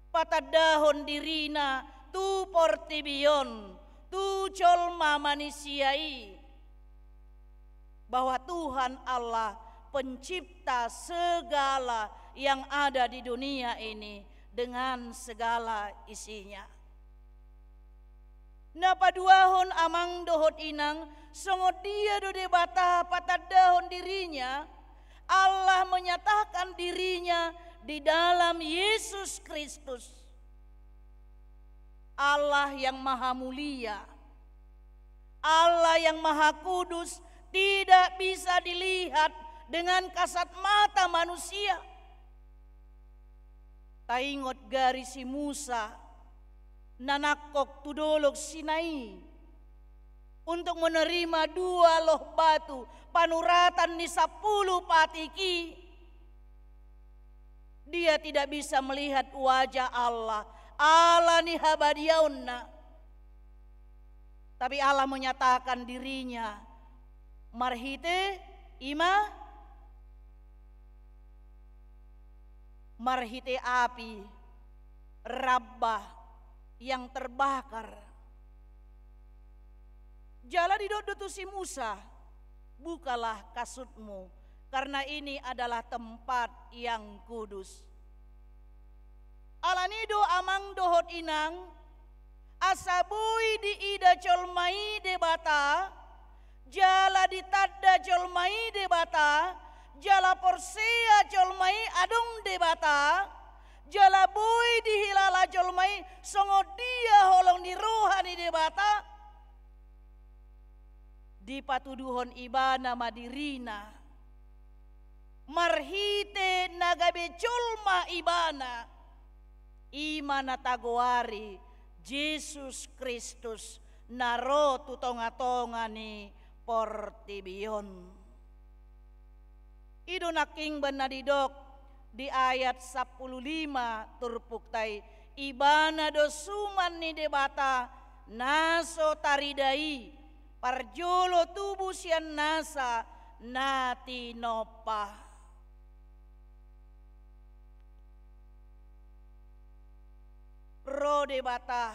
patandahon dirina tu portibi on, tu jolma manisia i, bahwa Tuhan Allah pencipta segala yang ada di dunia ini dengan segala isinya. Na paduahon amang dohot inang, songon dia do Debata patandahon dirinya? Allah menyatakan dirinya di dalam Yesus Kristus. Allah yang maha mulia, Allah yang maha kudus, tidak bisa dilihat dengan kasat mata manusia. Taingot gari si Musa na nangkok tu Dolok Sinai untuk menerima dua loh batu panuratan ni sampulu patik i. Dia tidak bisa melihat wajah Allah. ala ni habadiaonna. Tapi Allah menyatakan dirinya marhite ima, marhite api ramba yang terbakar. Jala didok do tu si Musa, "Bukalah kasutmu, karena ini adalah tempat yang kudus." Alani i do, amang dohot inang, asa boi diida jolma i Debata, jala ditanda jolma i Debata, jala porsea jolma i adong Debata, jala boi dihilala jolma i songon dia holong ni roha ni Debata, dipatuduhon ibana ma dirina marhite na gabe jolma ibana, ima na tagoari Jesus Kristus na ro tu tonga-tonga ni portibi on. I do nangkin umbahen na didok di ayat sampulu lima turpukta i, ibana do suman ni Debata na so tarida i, parjolo tubu sian nasa na tinompa. Ro Debata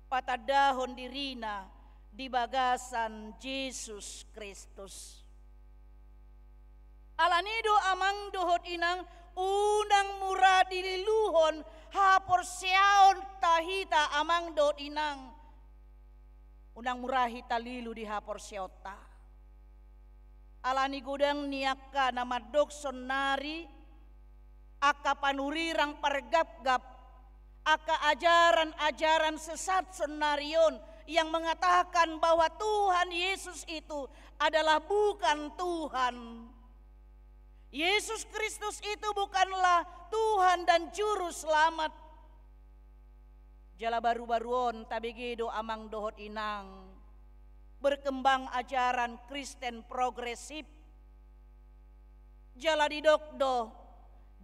patandahon dirina di bagasan Jesus Kristus. Alani i do, amang dohot inang, unang mura dililuhon haporseaonta hita, amang dohot inang. Unang mura hita lilu di haporseaonta. Alani godang ni angka na mandok sonnari, angka panurirang pargapgap, angka ajaran-ajaran sesat sonnari on yang mengatakan bahwa Tuhan Yesus itu adalah bukan Tuhan. Yesus Kristus itu bukanlah Tuhan dan Juru Selamat. Jala baru-baru on tabege do, amang dohot inang, berkembang ajaran Kristen progresif. Jala didok do,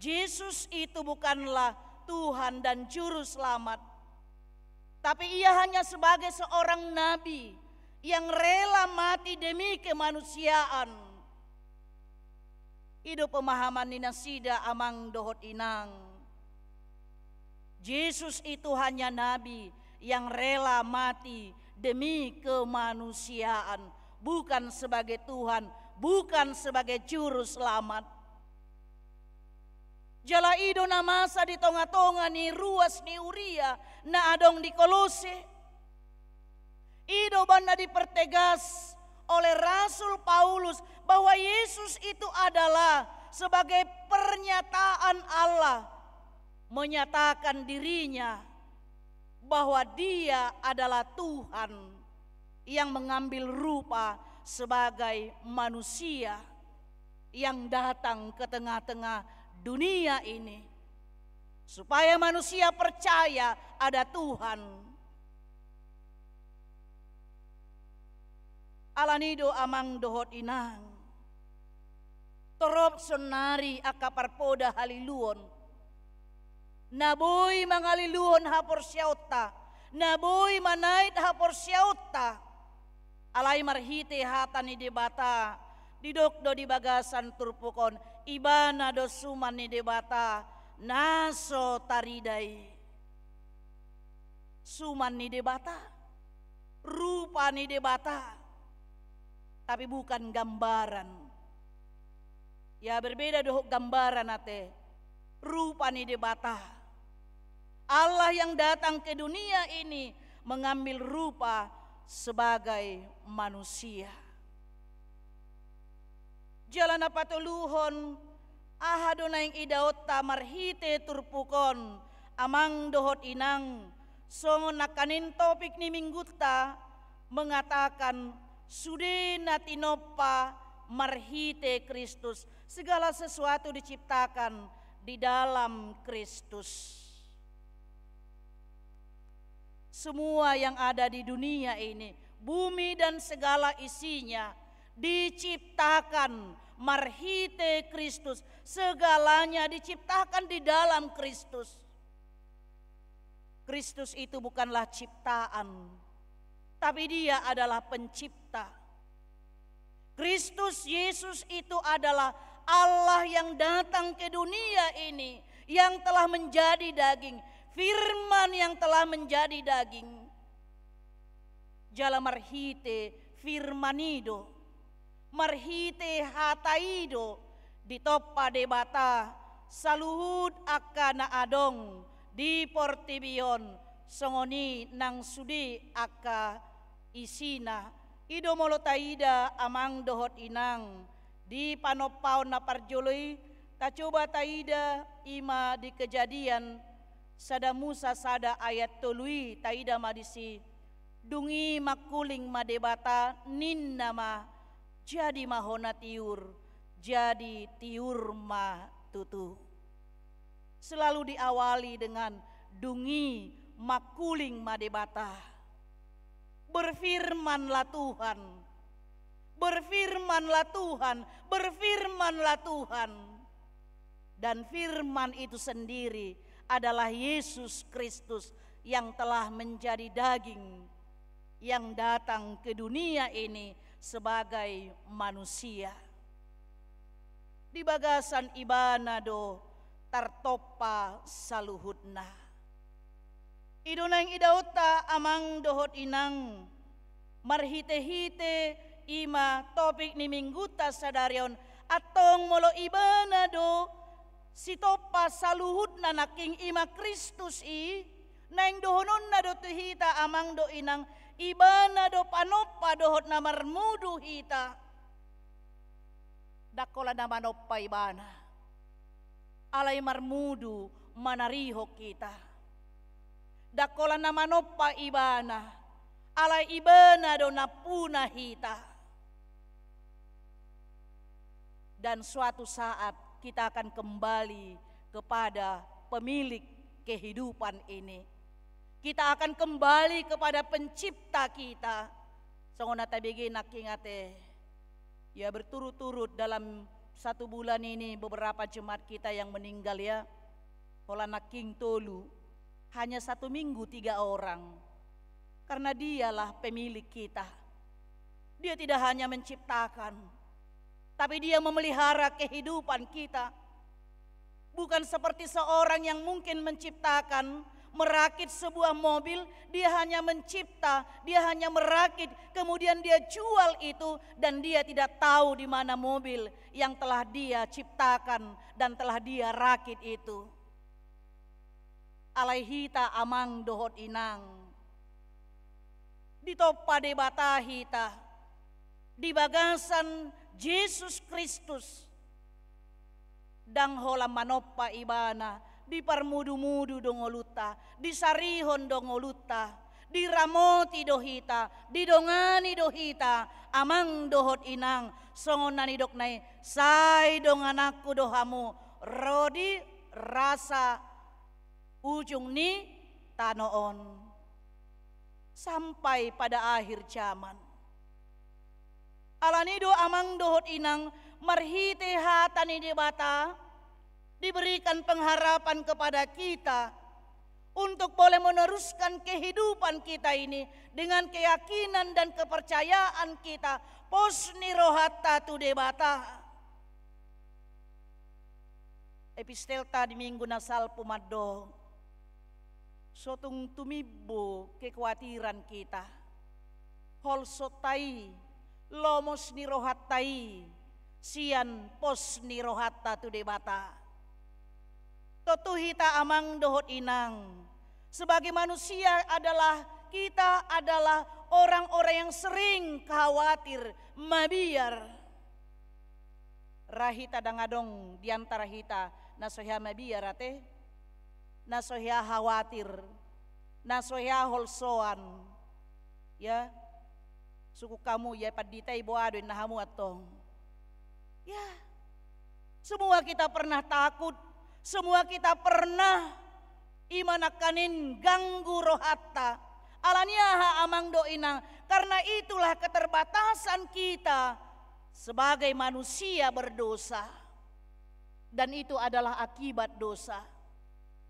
Jesus itu bukanlah Tuhan dan Juru Selamat, tapi ia hanya sebagai seorang nabi yang rela mati demi kemanusiaan. I do pemahaman ni nasida, amang dohot inang. Jesus itu hanya nabi yang rela mati demi kemanusiaan, bukan sebagai Tuhan, bukan sebagai Juru Selamat. Jala i do na masa di tonga-tonga ni ruas ni huria na adong di Kolose. I do umbahen na dipertegas oleh Rasul Paulus bahwa Yesus itu adalah sebagai pernyataan Allah, menyatakan dirinya bahwa Dia adalah Tuhan yang mengambil rupa sebagai manusia yang datang ke tengah-tengah dunia ini, supaya manusia percaya ada Tuhan. Alani i do, amang dohot inang, torop sonnari angka parpoda haliluon na boi mangaliluhon haporseaonta, na boi manait haporseaonta. Alai marhite hata ni Debata, didok do di bagasan turpuk on, ibana do suman ni Debata na so tarida i. Suman ni Debata, rupa ni Debata, tapi bukan gambaran. Ya, berbeda dohot gambaran ate, rupa ni Debata. Allah yang datang ke dunia ini mengambil rupa sebagai manusia. Jala na patoluhon, aha do naeng idaonta marhite turpuk on, amang dohot inang, songon nangkaning topik ni minggunta, mengatakan sude na tinompa marhite Kristus, segala sesuatu diciptakan di dalam Kristus. Semua yang ada di dunia ini, bumi dan segala isinya, diciptakan marhite Kristus. Segalanya diciptakan di dalam Kristus. Kristus itu bukanlah ciptaan, tapi Dia adalah Pencipta. Kristus Yesus itu adalah Allah yang datang ke dunia ini, yang telah menjadi daging, Firman yang telah menjadi daging. Jala marhite Firman i do, marhite Hata i do ditompa Debata saluhut angka na adong di portibi on, songon i nang sude angka isina. I do molo taida, amang dohot inang, di panompaon na parjolo i, tacoba taida, i ma di Kejadian sada Musa sada ayat tolu i, taida ma disi. Dung i mangkuling ma Debata, ninna ma, "Jadi ma hona tiur." Jadi tiur ma tutu. Selalu diawali dengan, "Dung i mangkuling ma Debata." Berfirmanlah Tuhan. Berfirmanlah Tuhan. Berfirmanlah Tuhan. Dan Firman itu sendiri adalah Yesus Kristus yang telah menjadi daging, yang datang ke dunia ini sebagai manusia. Di bagasan Ibana do tartompa saluhutna. I do naeng idaonta, amang dohot inang, marhite-hite i ma topik ni Minggunta sadari on. Antong molo Ibana do sitompa saluhutna nangkin, i ma Kristus i, naeng dohononna do tu hita, amang dohot inang, Ibana do panompa dohot na marmudu hita. Ndang holan na manompa Ibana, alai marmudu manarihon hita. Ndang holan na manompa Ibana, alai Ibana do nampuna hita. Dan suatu saat kita akan kembali kepada pemilik kehidupan ini. Kita akan kembali kepada Pencipta kita. Songon na tabege nangkin ate, ya, berturut-turut dalam satu bulan ini beberapa jemaat kita yang meninggal, ya. Holan nangkin tolu, hanya satu minggu tiga orang. Karena Dialah pemilik kita. Dia tidak hanya menciptakan, tapi Dia memelihara kehidupan kita. Bukan seperti seorang yang mungkin menciptakan, merakit sebuah mobil, dia hanya mencipta, dia hanya merakit, kemudian dia jual itu, dan dia tidak tahu di mana mobil yang telah dia ciptakan dan telah dia rakit itu. Alai hita, amang dohot inang, ditompa Debata hita di bagasan Jesus Kristus. Ndang holan manompa Ibana, diparmudu-mudu do ngolunta, disarihon do ngolunta, diramoti do hita, didongani do hita, amang dohot inang, songon na nidokna i, "Sai dongananku do hamu ro di rasa ujung ni tano on, sampai pada akhir zaman." Alani do, amang dohot inang, marhite hata ni Debata diberikan pengharapan kepada kita untuk boleh meneruskan kehidupan kita ini dengan keyakinan dan kepercayaan kita, pos ni rohanta tu Debata. Epistelta di minggu na salpu mandok, "So tung tumimbo kekuatiran kita, holsonta i, lomos ni rohanta i, sian pos ni rohanta tu Debata." Tontu hita, amang dohot inang, sebagai manusia adalah, kita adalah orang-orang yang sering khawatir, mabiar. Ra hita, ndang adong di antara hita na so hea mabiar ate, na so hea khawatir, na so hea holsoan. Ya, sungkun hamu, ya, pandita i boha do inna hamu antong. Ya, semua kita pernah takut, semua kita pernah, i ma nangkaning, ganggu rohanta. Alani aha, amang dohot inang? Karena itulah keterbatasan kita sebagai manusia berdosa. Dan itu adalah akibat dosa.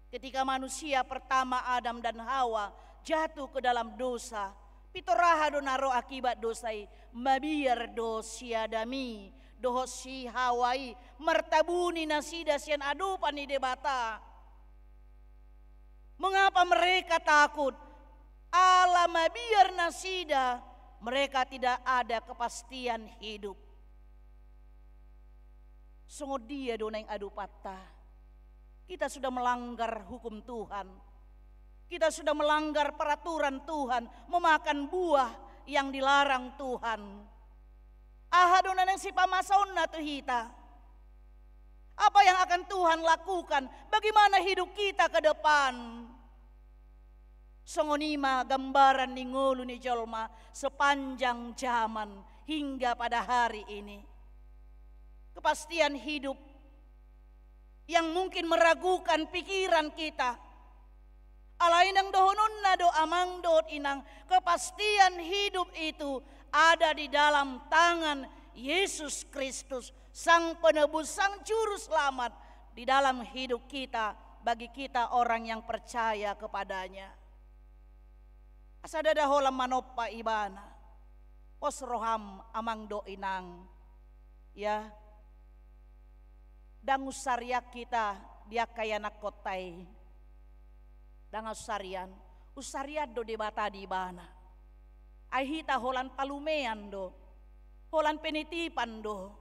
Ketika manusia pertama Adam dan Hawa jatuh ke dalam dosa, pintor aha do na ro akibat dosa i? Mabiar do si Adam i dohot si Hawa i, martabuni nasida sian adopan ni Debata. Mengapa mereka takut? Ala mabiar nasida, mereka tidak ada kepastian hidup. Songon dia do naeng adopanta? Kita sudah melanggar hukum Tuhan. Kita sudah melanggar peraturan Tuhan, memakan buah yang dilarang Tuhan. Aha do na naeng sipamasaonna tu hita? Apa yang akan Tuhan lakukan? Bagaimana hidup kita ke depan? Songon i ma gambaran ni ngolu ni jolma sepanjang zaman hingga pada hari ini. Kepastian hidup yang mungkin meragukan pikiran kita. Alai nang dohononna do, amang dohot inang, kepastian hidup itu ada di dalam tangan Yesus Kristus, Sang Penebus, Sang Juru Selamat di dalam hidup kita, bagi kita orang yang percaya kepada-Nya. Asa ndada holan manompa Ibana. Pos roham, amang dohot inang. Ya. Ndang unsarian hita di angka ianakkonta i. Ndang unsarian. Unsarian do Debata di ibana. Ai hita holan palumean do. Holan penitipan do.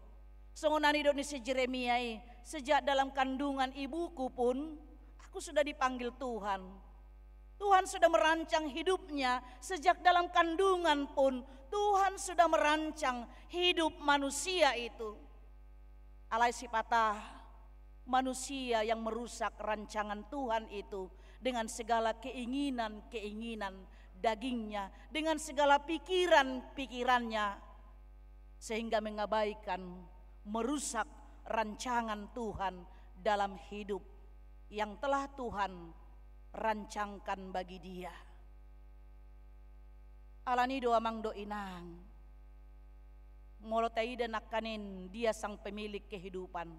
Songon na nidok ni si Jeremia i, sejak dalam kandungan ibuku pun, aku sudah dipanggil Tuhan. Tuhan sudah merancang hidupnya sejak dalam kandungan pun. Tuhan sudah merancang hidup manusia itu. Alai sipata manusia yang merusak rancangan Tuhan itu dengan segala keinginan-keinginan dagingnya, dengan segala pikiran-pikirannya, sehingga mengabaikan, merusak rancangan Tuhan dalam hidup yang telah Tuhan rancangkan bagi dia. Alani do, amang dohot inang, molo taida nangkaning dia sang pemilik kehidupan,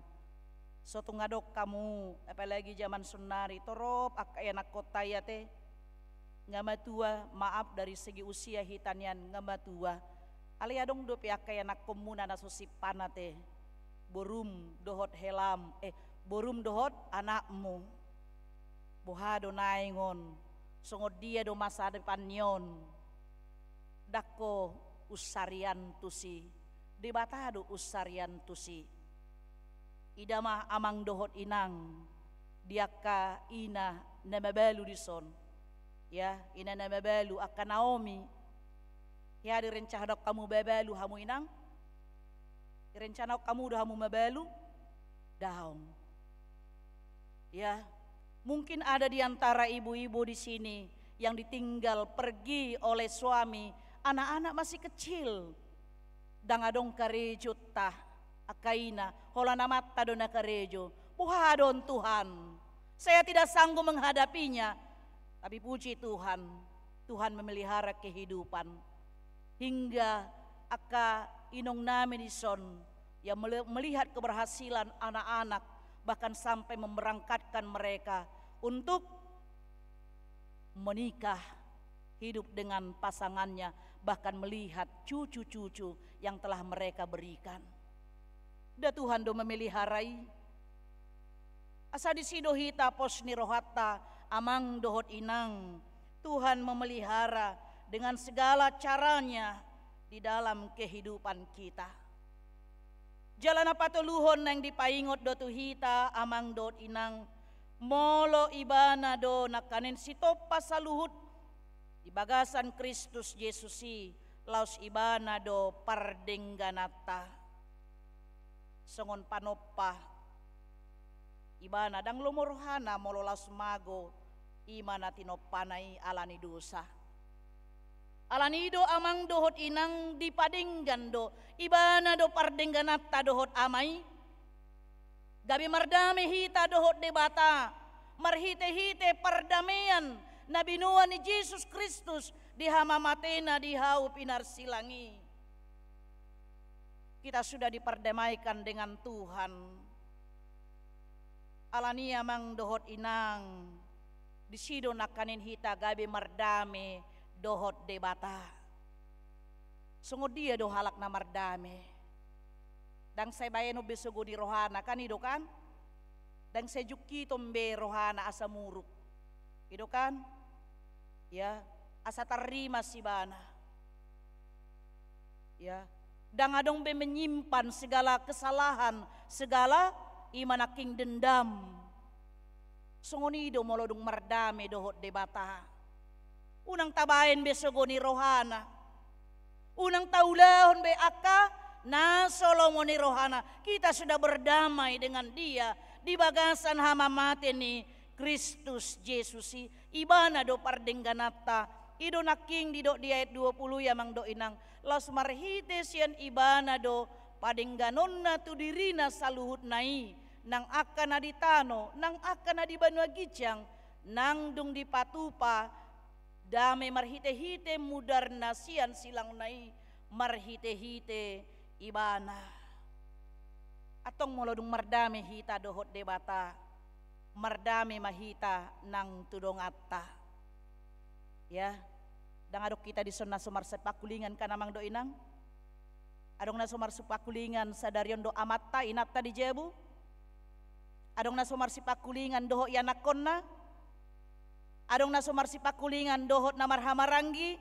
so tung adong hamu, apalagi zaman saonari, torop angka ianakkonta i ate, nga matua, maaf, dari segi usia hita nian nga matua. Alai adong dope angka ianakkonmuna na so simpang ate. Borum dohot helam, eh, borum dohot anakmu. Boha do naeng on, songon dia do masa depan ni on? Ndang ho unsarian tusi, Debata do unsarian tusi. Ida ma, amang dohot inang, di angka ina na mabalu dison. Ya, ina na mabalu, angka Naomi. Ya, direncanahon hamu mabalu hamu, inang? Direncanahon hamu do hamu mabalu? Daong. Ya, mungkin ada di antara ibu-ibu di sini yang ditinggal pergi oleh suami, anak-anak masih kecil. Ndang adong karejota angka ina, holan amanta do na karejo. Boha do on, Tuhan? Saya tidak sanggup menghadapinya. Tapi puji Tuhan, Tuhan memelihara kehidupan. Hingga angka inong nami dison, ya, mele-, melihat keberhasilan anak-anak, bahkan sampai memberangkatkan mereka untuk menikah, hidup dengan pasangannya, bahkan melihat cucu-cucu yang telah mereka berikan. Nda Tuhan do memelihara i? Asa disi do hita pos ni rohanta, amang dohot inang, Tuhan memelihara dengan segala caranya di dalam kehidupan kita. Jala na patoluhon naeng dipaingot do tu hita, amang dohot inang, molo Ibana do nangkaning sitompa saluhut di bagasan Kristus Jesus i, laos Ibana do pardenggananta. Songon panompa, Ibana ndang lomo rohana molo laos mago i ma na tinompana i alani dosa. Alani do, amang dohot inang, dipadenggan do, Ibana do pardenggananta dohot Ama i. Gabe mardame hita dohot Debata marhite-hite pardamean na binoan ni Jesus Kristus di hamamatena di hau pinarsilang i. Kita sudah diperdamaikan dengan Tuhan. Alani amang dohot inang, disi do nangkaning hita gabe mardame dohot Debata. Songon dia do halak na mardame? Ndang sai baenon be sogo ni rohana, kan i do kan? Ndang sai jungkiton be rohana asa muruk, i do kan? Ya, asa tarrimas ibana. Ya, ndang adong be menyimpan segala kesalahan, segala i ma nangkin dendam. Songon i do molo dung mardame dohot Debata. Unang tabaen be sogo ni rohana. Unang taulahon be angka na so lomo ni rohana. Kita sudah berdamai dengan Dia di bagasan hamamate ni Kristus Jesus i. Ibana do pardenggananta. I do nangkin didok di ayat dua puluh i amang dohot inang. Laos marhite sian Ibana do padengganonna tu dirina saluhutna i, nang angka na di tano, nang angka na di banua ginjang, nang dung dipatupa dame marhitehite mudarna sian silangna i, marhitehite Ibana. Antong molo dung mardame hita dohot Debata, mardame ma hita nang tu donganta. Ya, ndang adong hita dison na so marsipangkulingan kan amang dohot inang? Adong na so marsipangkulingan sadari on dohot amanta inanta di jabu? Adong na so marsipangkulingan dohot ianakhonna? Adong na so marsipangkulingan dohot na marhahamaranggi?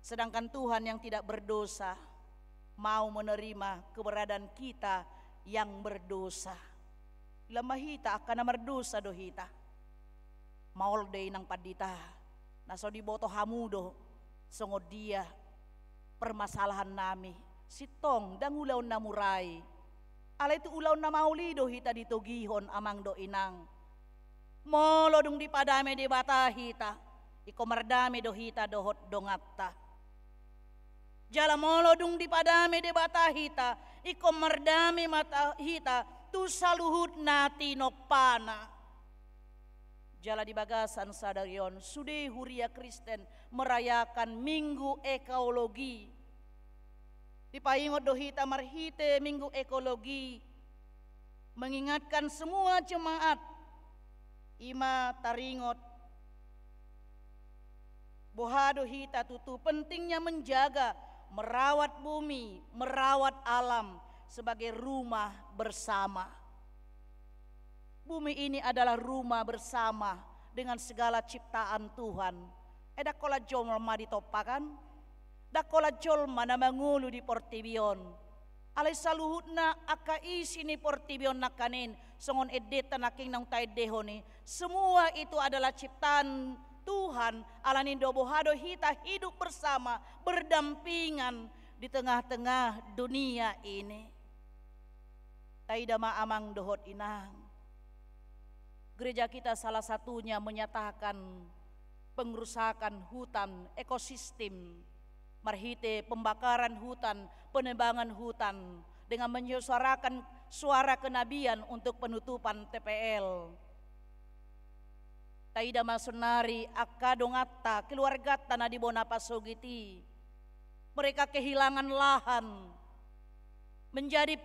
Sedangkan Tuhan yang tidak berdosa mau menerima keberadaan kita yang berdosa. Lam ma hita angka na mardosa do hita. Maol do inang pandita, na so diboto hamu do songon dia permasalahan nami. Sintong, ndang ulaon na mura i. Alai tu ulaon na maol i do hita ditogihon amang dohot inang. Molo dung dipadame Debata hita, ingkon mardame do hita dohot donganta. Jala molo dung dipadame Debata hita, ingkon mardame ma hita tu saluhutna tinompana. Jala di bagasan sadari on sude huria Kristen merayakan Minggu Ekologi. Dipaingot do hita marhite Minggu Ekologi, mengingatkan semua jemaat, i ma taringot boha do hita tutu pentingnya menjaga, merawat bumi, merawat alam sebagai rumah bersama. Bumi ini adalah rumah bersama dengan segala ciptaan Tuhan. Ndang holan jolma ditompa kan? Ndang holan jolma na mangolu di portibi on. Alai saluhutna angka isi ni portibi on nangkaning, songon endenta nangkin naung taendehon i, semua itu adalah ciptaan Tuhan. Alani do boha do hita hidup bersama, berdampingan di tengah-tengah dunia ini. Taida ma amang dohot inang. Gereja kita salah satunya menyatakan pengerusakan hutan ekosistem marhite pembakaran hutan, penebangan hutan, dengan menyuarakan suara kenabian untuk penutupan T P L. Taida ma saonari angka donganta, keluarganta na di bona pasogit i. Mereka kehilangan lahan, menjadi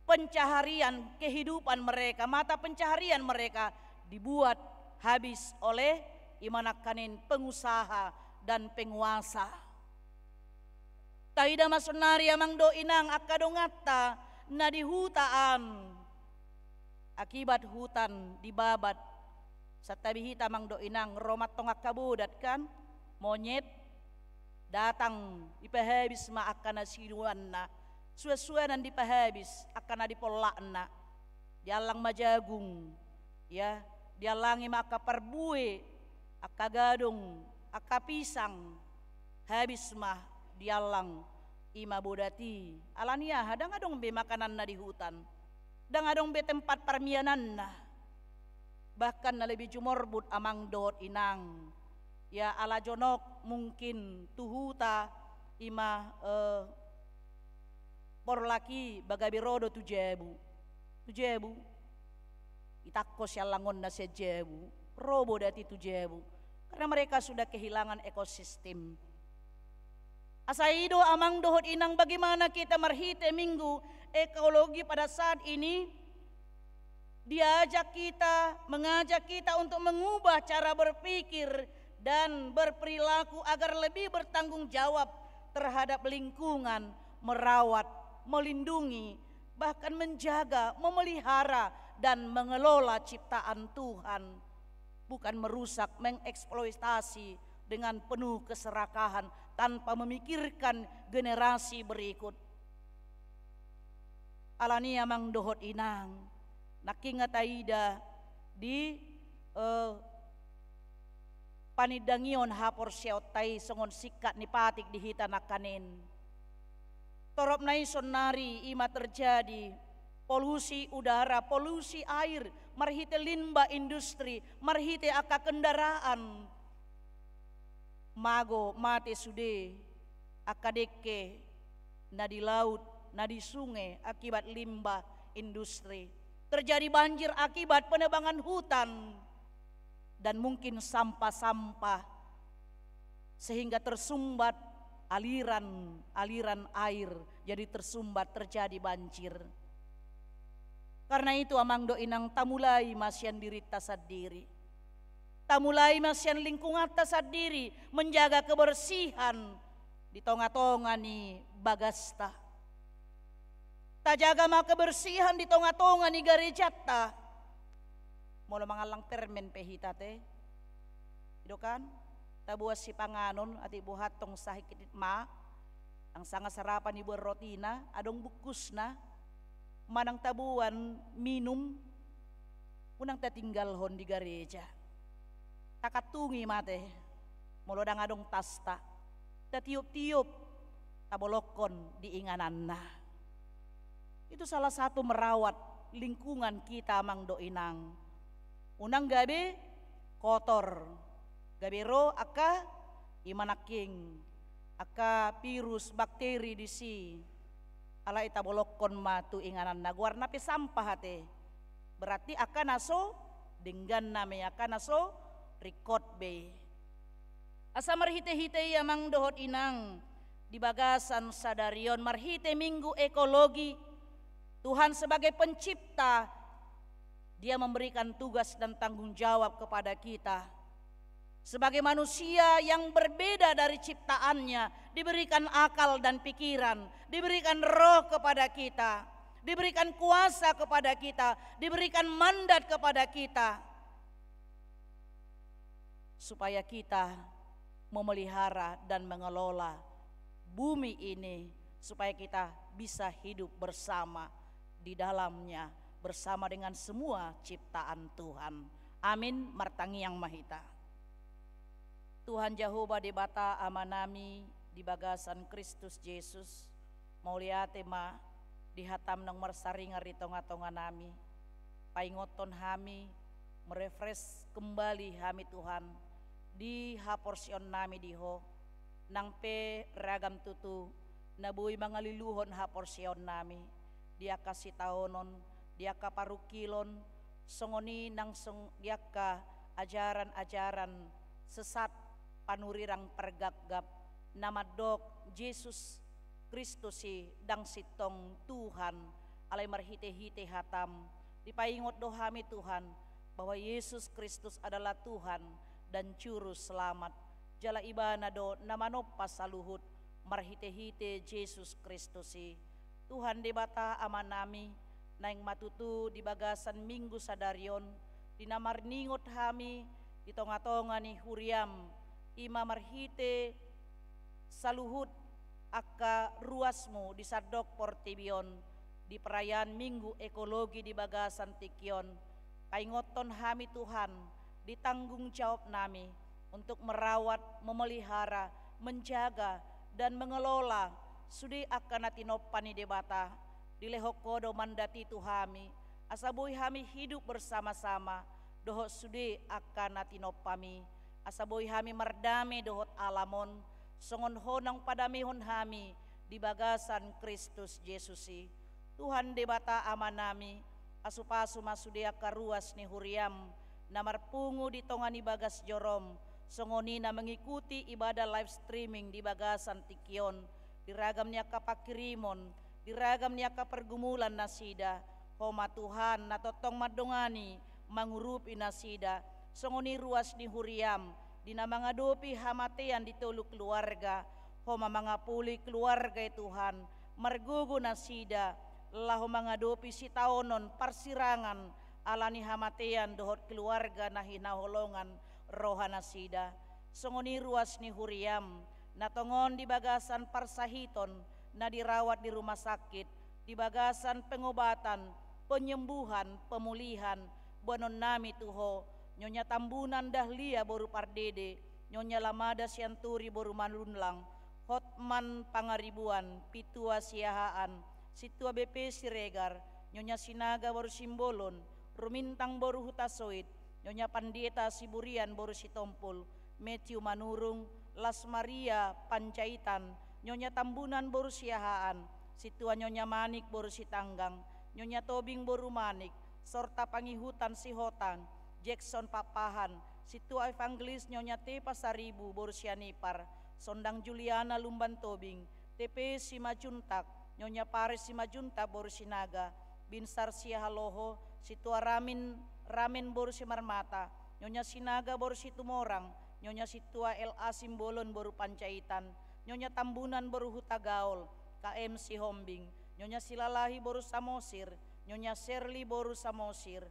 pencaharian kehidupan mereka, mata pencaharian mereka dibuat habis oleh i ma nangkaning pengusaha dan penguasa. Taida ma saonari amang dohot inang angka donganta na di huta an. Akibat hutan dibabat. Santabi hita amang dohot inang, ro ma antong angka bodat kan, monyet, datang, dipahabis ma angka na sinuanna. Suansuanan dipahabis angka na di pollakna. Diallang ma jagung, ya, diallangi ma angka parbue, angka gadong, angka pisang. Habis ma diallang i ma bodat i. Alani aha? Ndang adong be makananna di hutan. Ndang adong be tempat parmiananna. Bahkan na lebih jumorbut amang dohot inang, ya, ala jonok mungkin tu huta i ma, eh, porlak i ba gabe ro do tu jabu. Tu jabu. Itangko siallangonna sian jabu, ro bodat i tu jabu. Karena mereka sudah kehilangan ekosistem. Asa i do amang dohot inang, bagaimana kita marhite Minggu Ekologi pada saat ini diajak kita, mengajak kita untuk mengubah cara berpikir dan berperilaku agar lebih bertanggung jawab terhadap lingkungan, merawat, melindungi, bahkan menjaga, memelihara, dan mengelola ciptaan Tuhan. Bukan merusak, mengeksploitasi dengan penuh keserakahan tanpa memikirkan generasi berikut. Alani i, amang dohot inang, nangkin nga taida di, eh, panindangion haporseaonta i songon singkat ni patik di hita nangkaning. Torop na i saonari i ma terjadi polusi udara, polusi air, marhite limbah industri, marhite angka kendaraan. Mago mate sude angka dengke na di laut, na di sunge akibat limbah industri. Terjadi banjir akibat penebangan hutan dan mungkin sampah-sampah, sehingga tersumbat aliran-aliran air, jadi tersumbat, terjadi banjir. Karena itu, amang dohot inang, tamulai ma sian dirinta sandiri. Tamulai ma sian lingkunganta sandiri menjaga kebersihan di tonga-tonga ni bagasta. Tajaga ma kebersihan di tonga-tonga ni garejanta. Molo mangallang permen pe hita te, i do kan, taboan sipanganon, atik boha tong sahit ma, nang sanga sarapan iboan rotina, adong bungkusna, manang taboan minum, unang tatinggalhon di gareja. Takantungi ma te, molo ndang adong tasta, tatiop-tiop, tabolongkon di ingananna. Itu salah satu merawat lingkungan kita, amang dohot inang. Unang gabe kotor, gabe ro angka, i ma nangkin, angka virus, bakteri disi. Alai tabolongkon ma tu ingananna, goarna pe sampah ate. Berarti angka na so denggan nama i, angka na so ringkot be i. Asa marhite-hite i, amang dohot inang, di bagasan sadari on, marhite Minggu Ekologi, Tuhan sebagai pencipta, Dia memberikan tugas dan tanggung jawab kepada kita. Sebagai manusia yang berbeda dari ciptaannya, diberikan akal dan pikiran, diberikan roh kepada kita, diberikan kuasa kepada kita, diberikan mandat kepada kita, supaya kita memelihara dan mengelola bumi ini, supaya kita bisa hidup bersama di dalamnya, bersama dengan semua ciptaan Tuhan. Amin. Martangiang ma hita. Tuhan Jahowa Debata Amanami di bagasan Kristus Jesus, mauliate ma di hataM naung marsaringar di tonga-tonganami. Paingothon hami, merefresh kembali hami Tuhan, di haporseaonnami di Ho, nang pe ragam tutu na boi mangaliluhon haporseaonnami, di angka sitaonon, di angka parungkilon, songon i nang song di angka ajaran-ajaran sesat, panurirang pargapgap, na mandok Jesus Kristus i ndang sintong Tuhan, alai marhite-hite hataM, dipaingot do hami Tuhan, bahwa Yesus Kristus adalah Tuhan dan Juru Selamat. Jala Ibana do na manompa saluhut marhite-hite Jesus Kristus i. Tuhan Debata Amanami, naeng ma tutu di bagasan Minggu sadari on, di na marningot hami di tonga-tonga ni huriaM, i ma marhite saluhut angka ruasMu di sandok portibi on, di perayaan Minggu Ekologi di bagasan tingki on, paingothon hami Tuhan, di tanggung jawabnami untuk merawat, memelihara, menjaga, dan mengelola sude angka na tinompa ni Debata. Dilehon Ho do mandat i tu hami, asa boi hami hidup bersama-sama dohot sude angka na tinompaMi, asa boi hami mardame dohot alam on, songon Ho naung padamehon hami di bagasan Kristus Jesus i. Tuhan Debata Amanami, pasu-pasu ma sude angka ruas ni huriaM na marpungu di tonga ni bagas joroM, songon i na mengikuti ibadah live streaming di bagasan tingki on, di ragam ni angka pangkirimon, di ragam ni angka pergumulan nasida, Ho ma Tuhan, na tongtong mandongani, mangurupi nasida, songon i ruas ni huriaM, di na mangadopi hamatean di tolu keluarga, Ho ma mangapuli keluarga i Tuhan, margogo nasida, laho mangadopi sitaonon parsirangan, ala ni hamatean dohot keluarga na hinaholongan roha nasida. Songon i ruas ni huriaM, na tongon di bagasan parsahiton, na dirawat di rumah sakit, di bagasan pengobatan, penyembuhan, pemulihan, boanonnami tu Ho, Nyonya Tambunan Dahlia boru Pardede, Nyonya Lamada Sianturi boru Manunlang, Hotman Pangaribuan, Pitua Siahaan, Sintua B P Siregar, Nyonya Sinaga boru Simbolon, Rumintang boru Hutasoit, Nyonya Pandita Siburian boru Sitompul, Matthew Manurung, Las Maria Panjaitan, Nyonya Tambunan boru Siahaan, Sintua Nyonya Manik boru Sitanggang, Nyonya Tobing boru Manik, Sorta Pangihutan Sihotan, Jackson Pakpahan, Sintua Evangelis Nyonya T Pasaribu boru Sianipar, Sondang Juliana Lumban Tobing, T P Simanjuntak, Nyonya Paris Simanjuntak boru Sinaga, Binsar Siahaloho, Sintua Ramin, Ramen boru Simarmata, Nyonya Sinaga boru Situmorang, Nyonya Sintua L A Simbolon boru Panjaitan, Nyonya Tambunan boru Hutagaol, K M Sihombing, Nyonya Silalahi boru Samosir, Nyonya Serli boru Samosir,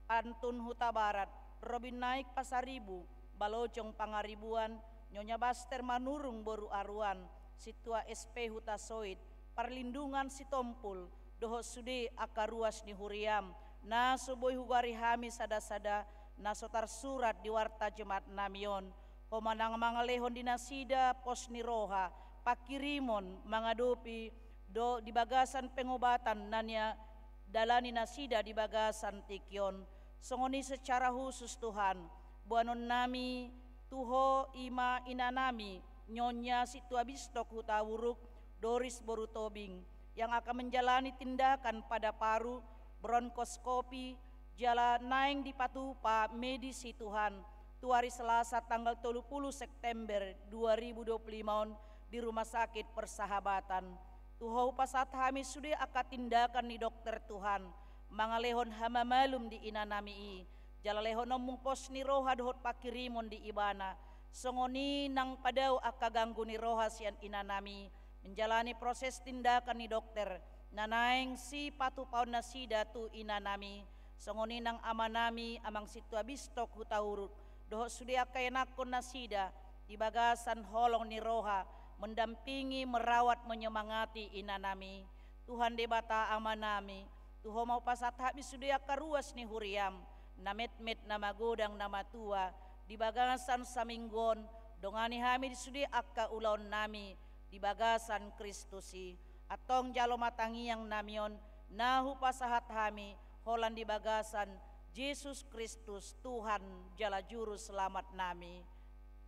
Pantun Hutabarat, Robin Naik Pasaribu, Balojong Pangaribuan, Nyonya Baster Manurung boru Aruan, Sintua S P Hutasoit, Parlindungan Sitompul, dohot sude angka ruas ni huriaM, na so boi hugoari hami sada-sada, na so tarsurat di warta jemaatnami on. Ho ma na mangalehon di nasida pos ni roha, pangkirimon, mangadopi, do di bagasan pengobatan na niadalani nasida di bagasan tingki on. Songon i secara khusus Tuhan, boanonnami tu Ho i ma inanami, Nyonya Sintua Bistok Hutauruk, Doris boru Tobing, yang akan menjalani tindakan pada paru, bronkoskopi, jala naeng dipatupa medis i Tuhan, tu ari Selasa tanggal tolu pulu September dua ribu dua pulu lima on di Rumah Sakit Persahabatan. Tu Ho hupasahat hami sude angka tindakan ni dokter Tuhan, mangalehon hamamalum di inanami i, jala lehononmu pos ni roha dohot pangkirimon di ibana, songon i nang padao angka ganggu ni roha sian inanami, menjalani proses tindakan ni dokter, na naeng sipatupaon nasida tu inanami, songon i nang amanami Amang Sintua Bistok Hutauruk, dohot sude angka ianakhon nasida, di bagasan holong ni roha, mendampingi, merawat, menyemangati inanami. Tuhan Debata Amanami, tu Ho ma hupasahat hami sude angka ruas ni huriaM, na metmet, na magodang, na matua, di bagasan saminggu on, dongani hami di sude angka ulaonnami, di bagasan Kristus i. Antong jalo ma tangiangnami on, na hupasahat hami, holan di bagasan Jesus Kristus, Tuhan jala Juruselamatnami.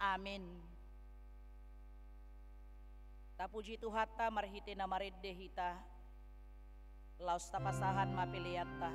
Amin. Tapuji Tuhanta marhite na marende hita, laos tapasahat ma peleanta.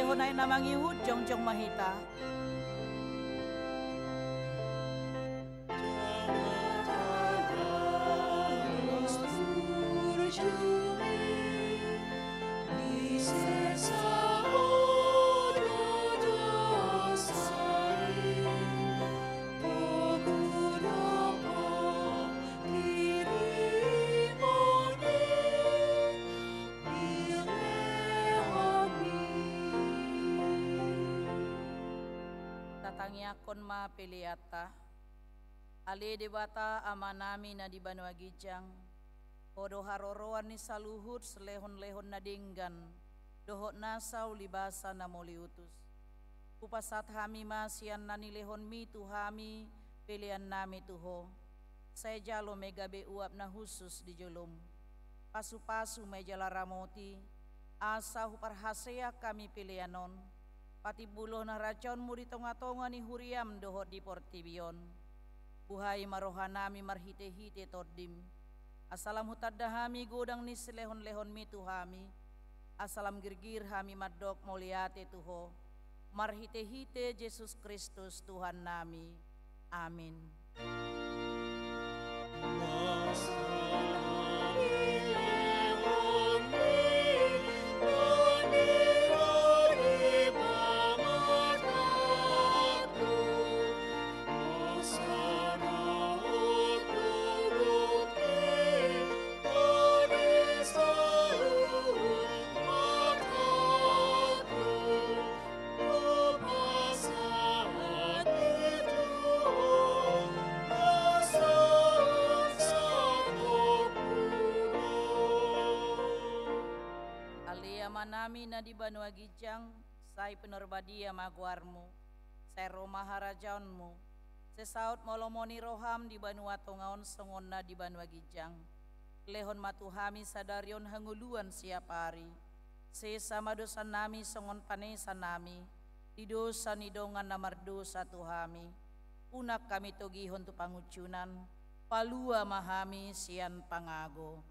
Sonai na mangihut, jongjong ma hita. Tatangiangkon ma peleanta. Ale Debata Amanami na di banua ginjang, Ho do haroroan ni saluhut silehonlehon na denggan dohot nasa ulibasa na mauliutus. Hupasahat hami ma sian na nilehonMi tu hami peleannami tu Ho. Sai jalo ma i gabe uap na hushus di joloM. Pasupasu ma i jala ramoti, asa huparhaseang hami pelean on, patimbulhon harajaonMu di tongatonga ni huriaM dohot di portibi on. Buhai ma rohanami marhitehite TondiM, asa lam hutanda hami godang ni silehonlehonMi tu hami, asa lam girgir hami mandok mauliate tu Ho, marhitehite Jesus Kristus Tuhannami. Amin. Ale Amanami na di banua ginjang, sai pinarbadia ma goarMu, sai ro ma harajaonMu, sai saut ma lomo ni rohaM di banua tonga on songon na di banua ginjang. Lehon ma tu hami sadari on hangoluan siapari. Sesa ma dosanami songon panesanami di dosa ni dongan na mardosa tu hami. Unang hami togihon tu pangunjunan, palua ma hami sian pangago.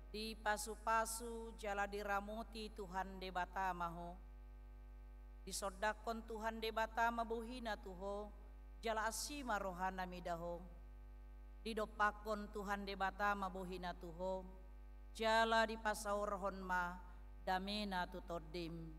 Dipasupasu jala diramoti Tuhan Debata ma ho. Disondangkon Tuhan Debata ma bohiNa tu ho, jala asi ma rohaNa mida ho. Didompakkon Tuhan Debata ma bohiNa tu ho, jala dipasaorhon ma dameNa tu tondim.